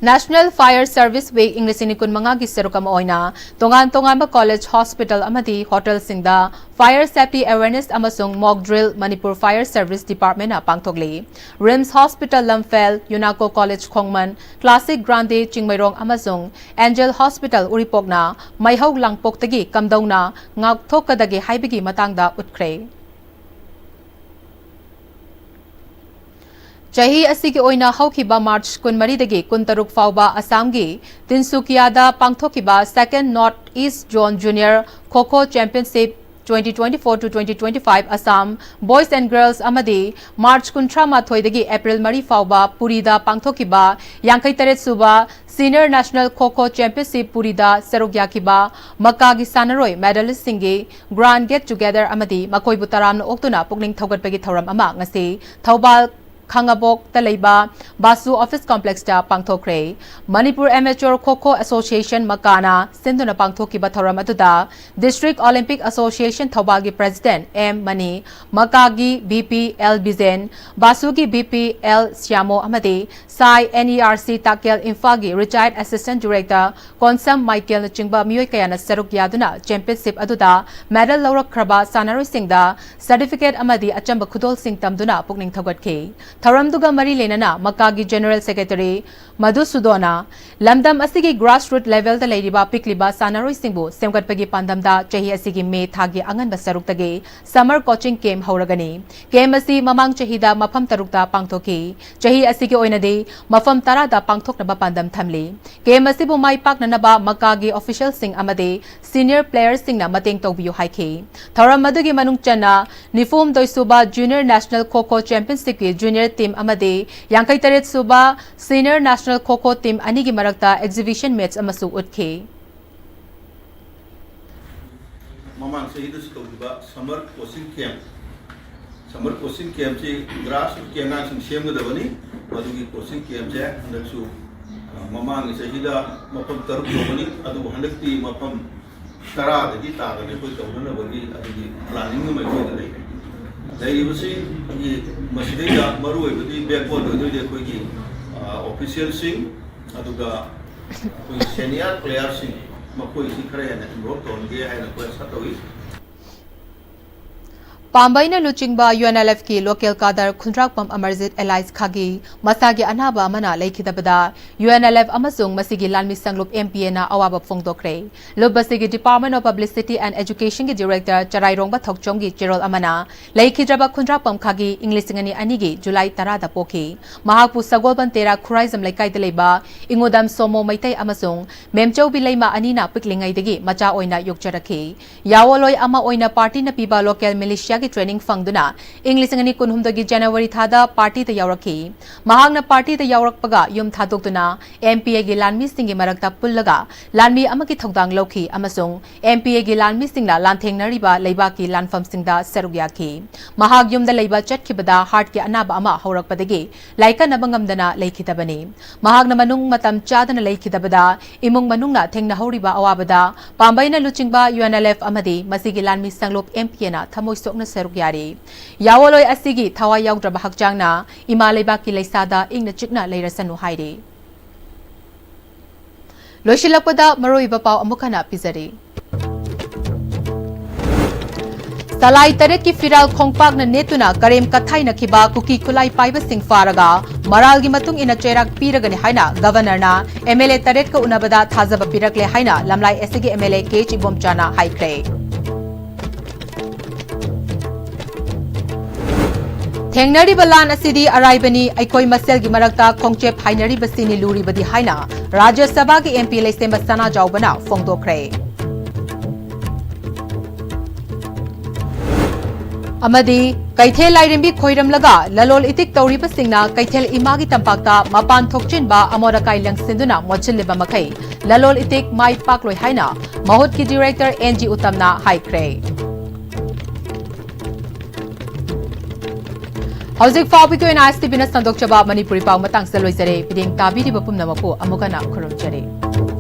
National Fire Service Week ꯏꯪ ꯂꯤꯁꯤꯡ ꯑꯅꯤ ꯀꯨꯟꯃꯉꯥꯒꯤ ꯁꯔꯨꯛ ꯑꯃ ꯑꯣꯏꯅ ꯇꯣꯉꯥꯟ ꯇꯣꯉꯥꯟꯕ college, hospital ꯑꯃꯗꯤ hotelꯁꯤꯡꯗ fire safety awareness ꯑꯃꯁꯨꯡ mock drill Manipur Fire Service Departmentꯅ ꯄꯥꯡꯊꯣꯛꯂꯤ꯫ RIMS Hospital ꯂꯝꯐꯦꯜ, UNACO College ꯈꯣꯡꯃꯟ, Classic Grande Chingmeirong ꯑꯃꯁꯨꯡ Angel Hospital ꯎꯔꯤꯄꯣꯛꯅ ꯃꯩꯍꯧ ꯂꯥꯡꯄꯣꯛꯇꯒꯤ ꯀꯝꯗꯧꯅ ꯉꯥꯛꯊꯣꯛꯀꯗꯒꯦ ꯍꯥꯏꯕꯒꯤ ꯃꯇꯥꯡꯗ ꯎꯠꯈ꯭ꯔꯦ꯫ ꯆꯍꯤ ꯑꯁꯤꯒꯤ ꯑꯣꯏꯅ ꯍꯧꯈꯤꯕ March ꯀꯨꯟꯃꯔꯤꯗꯒꯤ ꯀꯨꯟꯇꯔꯨꯛ ꯐꯥꯎꯕ ꯑꯁꯥꯝꯒꯤ ꯇꯤꯟꯁꯨꯀꯤꯌꯥꯗ ꯄꯥꯡꯊꯣꯛꯈꯤꯕ Second North East Zone Junior Kho Kho Championship twenty twenty-four to twenty twenty-five Assam Boys and Girls ꯑꯃꯗꯤ March ꯀꯨꯟꯊ꯭ꯔꯥ ꯃꯥꯊꯣꯏꯗꯒꯤ April ꯃꯔꯤ ꯐꯥꯎꯕ ꯄꯨꯔꯤꯗ ꯄꯥꯡꯊꯣꯛꯈꯤꯕ ꯌꯥꯡꯈꯩ ꯇꯔꯦꯠ ꯁꯨꯕ Senior National Kho Kho Championship ꯄꯨꯔꯤꯗ ꯁꯔꯨꯛ ꯌꯥꯈꯤꯕ ꯃꯀꯥꯒꯤ ꯁꯥꯟꯅꯔꯣꯏ medalistꯁꯤꯡꯒꯤ Grand Get Together ꯑꯃꯗꯤ ꯃꯈꯣꯏꯕꯨ ꯇꯔꯥꯝꯅ ꯑꯣꯛꯇꯨꯅ ꯄꯨꯛꯅꯤꯡ ꯊꯧꯒꯠꯄꯒꯤ ꯊꯧꯔꯝ ꯑꯃ ꯉꯁꯤ ꯊꯧꯕꯥꯜ ꯈꯥꯉꯕꯣꯛꯇ ꯂꯩꯕ ꯕꯥꯁꯨ Office Complexꯇ ꯄꯥꯡꯊꯣꯛꯈ꯭ꯔꯦ꯫ Manipur Amateur Kho Kho Association ꯃꯀꯥꯅ ꯁꯤꯟꯗꯨꯅ ꯄꯥꯡꯊꯣꯛꯈꯤꯕ ꯊꯧꯔꯝ ꯑꯗꯨꯗ District Olympic Association ꯊꯧꯕꯥꯜꯒꯤ President ꯑꯦꯝ ꯃꯅꯤ, ꯃꯀꯥꯒꯤ ꯚꯤ ꯄꯤ ꯑꯦꯜ ꯕꯤꯖꯦꯟ, ꯕꯥꯁꯨꯒꯤ ꯚꯤ ꯄꯤ ꯑꯦꯜ ꯁ꯭ꯌꯥꯃꯣ ꯑꯃꯗꯤ ꯁꯥꯏ NERC ꯇꯥꯛꯀꯦꯜ ꯏꯝꯐꯥꯜꯒꯤ Retired Assistant Director ꯀꯣꯟꯁꯝ ꯃꯥꯏꯀꯦꯜꯅꯆꯤꯡꯕ ꯃꯤꯑꯣꯏ ꯀꯌꯥꯅ ꯁꯔꯨꯛ ꯌꯥꯗꯨꯅ championship ꯑꯗꯨꯗ medal ꯂꯧꯔꯛꯈ꯭ꯔꯕ ꯁꯥꯟꯅꯔꯣꯏꯁꯤꯡꯗ certificate ꯑꯃꯗꯤ ꯑꯆꯝꯕ ꯈꯨꯗꯣꯜꯁꯤꯡ ꯇꯝꯗꯨꯅ ꯄꯨꯛꯅꯤꯡ ꯊꯧꯒꯠꯈꯤ꯫ ꯊꯧꯔꯝꯗꯨꯒ ꯃꯔꯤ ꯂꯩꯅꯅ ꯃꯀꯥꯒꯤ General Secretary ꯃꯙꯨꯁꯨꯗꯣꯅ ꯂꯝꯗꯝ ꯑꯁꯤꯒꯤ grassroot levelꯗ ꯂꯩꯔꯤꯕ ꯄꯤꯛꯂꯤꯕ ꯁꯥꯟꯅꯔꯣꯏꯁꯤꯡꯕꯨ ꯁꯦꯝꯒꯠꯄꯒꯤ ꯄꯥꯟꯗꯝꯗ ꯆꯍꯤ ꯑꯁꯤꯒꯤ ꯃꯦ ꯊꯥꯒꯤ ꯑꯉꯟꯕ ꯁꯔꯨꯛꯇꯒꯤ summer coaching camp ꯍꯧꯔꯒꯅꯤ꯫ Camp ꯑꯁꯤ ꯃꯃꯥꯡ ꯆꯍꯤꯗ ꯃꯐꯝ ꯇꯔꯨꯛꯇ ꯄꯥꯡꯊꯣꯛꯈꯤ꯫ ꯆꯍꯤ ꯑꯁꯤꯒꯤ ꯑꯣꯏꯅꯗꯤ ꯃꯐꯝ ꯇꯔꯥꯗ ꯄꯥꯡꯊꯣꯛꯅꯕ ꯄꯥꯟꯗꯝ ꯊꯝꯂꯤ꯫ Camp ꯑꯁꯤꯕꯨ ꯃꯥꯏ ꯄꯥꯛꯅꯅꯕ ꯃꯀꯥꯒꯤ officialꯁꯤꯡ ꯑꯃꯗꯤ senior playerꯁꯤꯡꯅ ꯃꯇꯦꯡ ꯇꯧꯕꯤꯌꯨ ꯍꯥꯏꯈꯤ꯫ ꯊꯧꯔꯝ ꯑꯗꯨꯒꯤ ꯃꯅꯨꯡ ꯆꯟꯅ ꯅꯤꯐꯨ ꯍꯨꯝꯗꯣꯏ ꯁꯨꯕ Junior National Kho Kho Championshipꯀꯤ junior team ꯑꯃꯗꯤ ꯌꯥꯡꯈꯩ ꯇꯔꯦꯠ ꯁꯨꯕ Senior National Kho Kho team ꯑꯅꯤꯒꯤ ꯃꯔꯛꯇ exhibition match ꯑꯃꯁꯨ ꯎꯠꯈꯤ꯫ ꯃꯃꯥꯡ ꯆꯍꯤꯗꯁꯨ ꯇꯧꯈꯤꯕ summer coaching camp, summer coaching campꯁꯤ grassrootꯀꯤ ꯑꯉꯥꯡꯁꯤꯡ ꯁꯦꯝꯒꯗꯕꯅꯤ꯫ ꯃꯗꯨꯒꯤ coaching campꯁꯦ ꯍꯟꯗꯛꯁꯨ ꯃꯃꯥꯡꯒꯤ ꯆꯍꯤꯗ ꯃꯐꯝ ꯇꯔꯨꯛ ꯇꯧꯒꯅꯤ, ꯑꯗꯨꯕꯨ ꯍꯟꯗꯛꯇꯤ ꯃꯐꯝ ꯇꯔꯥꯗꯒꯤ ꯇꯥꯗꯅ ꯑꯩꯈꯣꯏ ꯇꯧꯅꯅꯕꯒꯤ ꯑꯗꯨꯒꯤ planning ꯑꯃ ꯑꯩꯈꯣꯏꯗ ꯂꯩꯔꯦ꯫ ꯂꯩꯔꯤꯕꯁꯤ ꯑꯩꯈꯣꯏꯒꯤ ꯃꯁꯤꯗꯩꯗ ꯃꯔꯨꯑꯣꯏꯕꯗꯤ backbone ꯑꯣꯏꯗꯣꯏꯗꯤ ꯑꯩꯈꯣꯏꯒꯤ, ꯑ, officialꯁꯤꯡ, ꯑꯗꯨꯒ ꯑꯩꯈꯣꯏꯒꯤ senior playerꯁꯤꯡ, ꯃꯈꯣꯏꯁꯤ ꯈꯔ ꯍꯦꯟꯅ involve ꯇꯧꯍꯟꯒꯦ ꯍꯥꯏꯅ ꯑꯩꯈꯣꯏ ꯑꯥꯁꯥ ꯇꯧꯏ꯫ ꯄꯥꯝꯕꯩꯅ ꯂꯨꯆꯤꯡꯕ UNLFꯀꯤ local cadre ꯈꯨꯟꯗ꯭ꯔꯥꯛꯄꯝ ꯑꯃꯔꯖꯤꯠ alias ꯈꯥꯒꯤ ꯃꯁꯥꯒꯤ ꯑꯅꯥꯕ ꯑꯃꯅ ꯂꯩꯈꯤꯗꯕꯗ UNLF ꯑꯃꯁꯨꯡ ꯃꯁꯤꯒꯤ ꯂꯥꯟꯃꯤ ꯁꯪꯂꯨꯞ MPAꯅ ꯑꯋꯥꯕ ꯐꯣꯡꯗꯣꯛꯈ꯭ꯔꯦ꯫ ꯂꯨꯞ ꯑꯁꯤꯒꯤ Department of Publicity and Educationꯒꯤ director ꯆꯔꯥꯏꯔꯣꯡꯕ ꯊꯧꯆꯣꯝꯒꯤ ꯆꯦꯔꯣꯜ ꯑꯃꯅ ꯂꯩꯈꯤꯗ꯭ꯔꯕ ꯈꯨꯟꯗ꯭ꯔꯥꯛꯄꯝ ꯈꯥꯒꯤ ꯏꯪ ꯂꯤꯁꯤꯡ ꯑꯅꯤ ꯑꯅꯤꯒꯤ ꯖꯨꯂꯥꯏ ꯇꯔꯥꯗ ꯄꯣꯛꯈꯤ꯫ ꯃꯍꯥꯛꯄꯨ ꯁꯒꯣꯜꯕꯟ ꯇꯦꯔꯥ ꯈꯨꯔꯥꯏꯖꯝ ꯂꯩꯀꯥꯏꯗ ꯂꯩꯕ ꯏꯉꯨꯗꯝ ꯁꯣꯃꯣ ꯃꯩꯇꯩ ꯑꯃꯁꯨꯡ ꯃꯦꯝꯆꯧꯕꯤ ꯂꯩꯃ ꯑꯅꯤꯅ ꯄꯤꯛꯂꯤꯉꯩꯗꯒꯤ ꯃꯆꯥ ꯑꯣꯏꯅ ꯌꯣꯛꯆꯔꯛꯈꯤ꯫ ꯌꯥꯑꯣꯂꯣꯏ ꯑꯃ ꯑꯣꯏꯅ partyꯅ ꯄꯤꯕ local militiaꯒꯤ training ꯐꯪꯗꯨꯅ ꯏꯪ ꯂꯤꯁꯤꯡ ꯑꯅꯤ ꯀꯨꯟꯍꯨꯝꯗꯣꯏꯒꯤ January ꯊꯥꯗ partyꯗ ꯌꯥꯎꯔꯛꯈꯤ꯫ ꯃꯍꯥꯛꯅ partyꯗ ꯌꯥꯎꯔꯛꯄꯒ ꯌꯨꯝ ꯊꯥꯗꯣꯛꯇꯨꯅ MPAꯒꯤ ꯂꯥꯟꯃꯤꯁꯤꯡꯒꯤ ꯃꯔꯛꯇ ꯄꯨꯜꯂꯒ ꯂꯥꯟꯃꯤ ꯑꯃꯒꯤ ꯊꯧꯗꯥꯡ ꯂꯧꯈꯤ ꯑꯃꯁꯨꯡ MPAꯒꯤ ꯂꯥꯟꯃꯤꯁꯤꯡꯅ ꯂꯥꯟꯊꯦꯡꯅꯔꯤꯕ ꯂꯩꯕꯥꯛꯀꯤ ꯂꯥꯟꯐꯝꯁꯤꯡꯗ ꯁꯔꯨꯛ ꯌꯥꯈꯤ꯫ ꯃꯍꯥꯛ ꯌꯨꯝꯗ ꯂꯩꯕ ꯆꯠꯈꯤꯕꯗ heartꯀꯤ ꯑꯅꯥꯕ ꯑꯃ ꯍꯧꯔꯛꯄꯗꯒꯤ ꯂꯥꯏꯀꯠꯅꯕ ꯉꯝꯗꯅ ꯂꯩꯈꯤꯗꯕꯅꯤ꯫ ꯃꯍꯥꯛꯅ ꯃꯅꯨꯡ ꯃꯇꯝ ꯆꯥꯗꯅ ꯂꯩꯈꯤꯗꯕꯗ ꯏꯃꯨꯡ ꯃꯅꯨꯡꯅ ꯊꯦꯡꯅꯍꯧꯔꯤꯕ ꯑꯋꯥꯕꯗ ꯄꯥꯝꯕꯩꯅ ꯂꯨꯆꯤꯡꯕ UNLF ꯑꯃꯗꯤ ꯃꯁꯤꯒꯤ ꯂꯥꯟꯃꯤ ꯁꯪꯂꯨꯞ MPAꯅ ꯊꯃꯣꯏ ꯁꯣꯛꯅ ꯁꯔꯨꯛ ꯌꯥꯔꯤ꯫ ꯌꯥꯑꯣꯂꯣꯏ ꯑꯁꯤꯒꯤ ꯊꯋꯥꯏ ꯌꯥꯎꯗ꯭ꯔꯕ ꯍꯛꯆꯥꯡꯅ ꯏꯃꯥ ꯂꯩꯕꯥꯛꯀꯤ ꯂꯩꯁꯥꯗ ꯏꯪꯅ ꯆꯤꯛꯅ ꯂꯩꯔꯁꯅꯨ ꯍꯥꯏꯔꯤ꯫ ꯂꯣꯏꯁꯤꯜꯂꯛꯄꯗ ꯃꯔꯨꯑꯣꯏꯕ ꯄꯥꯎ ꯑꯃꯨꯛ ꯍꯟꯅ ꯄꯤꯖꯔꯤ꯫ ꯁꯂꯥꯏ ꯇꯔꯦꯠꯀꯤ ꯐꯤꯔꯥꯜ ꯈꯣꯡꯄꯥꯛꯅ ꯅꯦꯠꯇꯨꯅ ꯀꯔꯦꯝ ꯀꯊꯥꯏꯅꯈꯤꯕ ꯀꯨꯀꯤ ꯈꯨꯠꯂꯥꯏ ꯄꯥꯏꯕꯁꯤꯡ ꯐꯥꯔꯒ ꯃꯔꯥꯜꯒꯤ ꯃꯇꯨꯡ ꯏꯟꯅ ꯆꯩꯔꯥꯛ ꯄꯤꯔꯒꯅꯤ ꯍꯥꯏꯅ Governorꯅ MLA ꯇꯔꯦꯠꯀ ꯎꯅꯕꯗ ꯊꯥꯖꯕ ꯄꯤꯔꯛꯂꯦ ꯍꯥꯏꯅ ꯂꯝꯂꯥꯏ ꯑꯁꯤꯒꯤ MLA ꯀꯦ ꯑꯦꯆ ꯏꯕꯣꯝꯆꯥꯅ ꯍꯥꯏꯈ꯭ꯔꯦ꯫ ꯊꯦꯡꯅꯔꯤꯕ ꯂꯥꯟ ꯑꯁꯤꯗꯤ ꯑꯔꯥꯏꯕꯅꯤ, ꯑꯩꯈꯣꯏ ꯃꯁꯦꯜꯒꯤ ꯃꯔꯛꯇ ꯈꯣꯡꯆꯦꯞ ꯍꯥꯏꯅꯔꯤꯕꯁꯤꯅꯤ ꯂꯨꯔꯤꯕꯗꯤ ꯍꯥꯏꯅ ꯔꯥꯖ꯭ꯌ ꯁꯚꯥꯒꯤ MP ꯂꯩꯁꯦꯝꯕ ꯁꯅꯥꯖꯥꯎꯕꯅ ꯐꯣꯡꯗꯣꯛꯈ꯭ꯔꯦ꯫ ꯑꯃꯗꯤ ꯀꯩꯊꯦꯜ ꯂꯥꯏꯔꯦꯝꯕꯤ ꯈꯣꯏꯔꯝꯂꯒ ꯂꯂꯣꯜ ꯏꯇꯤꯛ ꯇꯧꯔꯤꯕꯁꯤꯡꯅ ꯀꯩꯊꯦꯜ ꯏꯃꯥꯒꯤ ꯇꯝꯄꯥꯛꯇ ꯃꯄꯥꯟ ꯊꯣꯛꯆꯤꯟꯕ ꯑꯃꯣꯠ ꯑꯀꯥꯏ ꯂꯪꯁꯤꯟꯗꯨꯅ ꯃꯣꯠꯁꯤꯜꯂꯤꯕ ꯃꯈꯩ ꯂꯂꯣꯜ ꯏꯇꯤꯛ ꯃꯥꯏ ꯄꯥꯛꯂꯣꯏ ꯍꯥꯏꯅ ꯃꯍꯨꯠꯀꯤ director ꯑꯦꯟ ꯖꯤ ꯎꯇꯝꯅ ꯍꯥꯏꯈ꯭ꯔꯦ꯫ ꯍꯧꯖꯤꯛ ꯐꯥꯎꯕꯒꯤ ꯑꯣꯏꯅ ꯑꯥꯏ ꯑꯦꯁ ꯇꯤ ꯚꯤꯅ ꯁꯟꯗꯣꯛꯆꯕ ꯃꯅꯤꯄꯨꯔꯤ ꯄꯥꯎ ꯃꯇꯥꯡꯁꯤꯗ ꯂꯣꯏꯖꯔꯦ꯫ ꯃꯤꯠꯌꯦꯡ ꯇꯥꯕꯤꯔꯤꯕ ꯄꯨꯝꯅꯃꯛꯄꯨ ꯑꯃꯨꯛ ꯍꯟꯅ ꯈꯨꯔꯨꯝꯖꯔꯤ꯫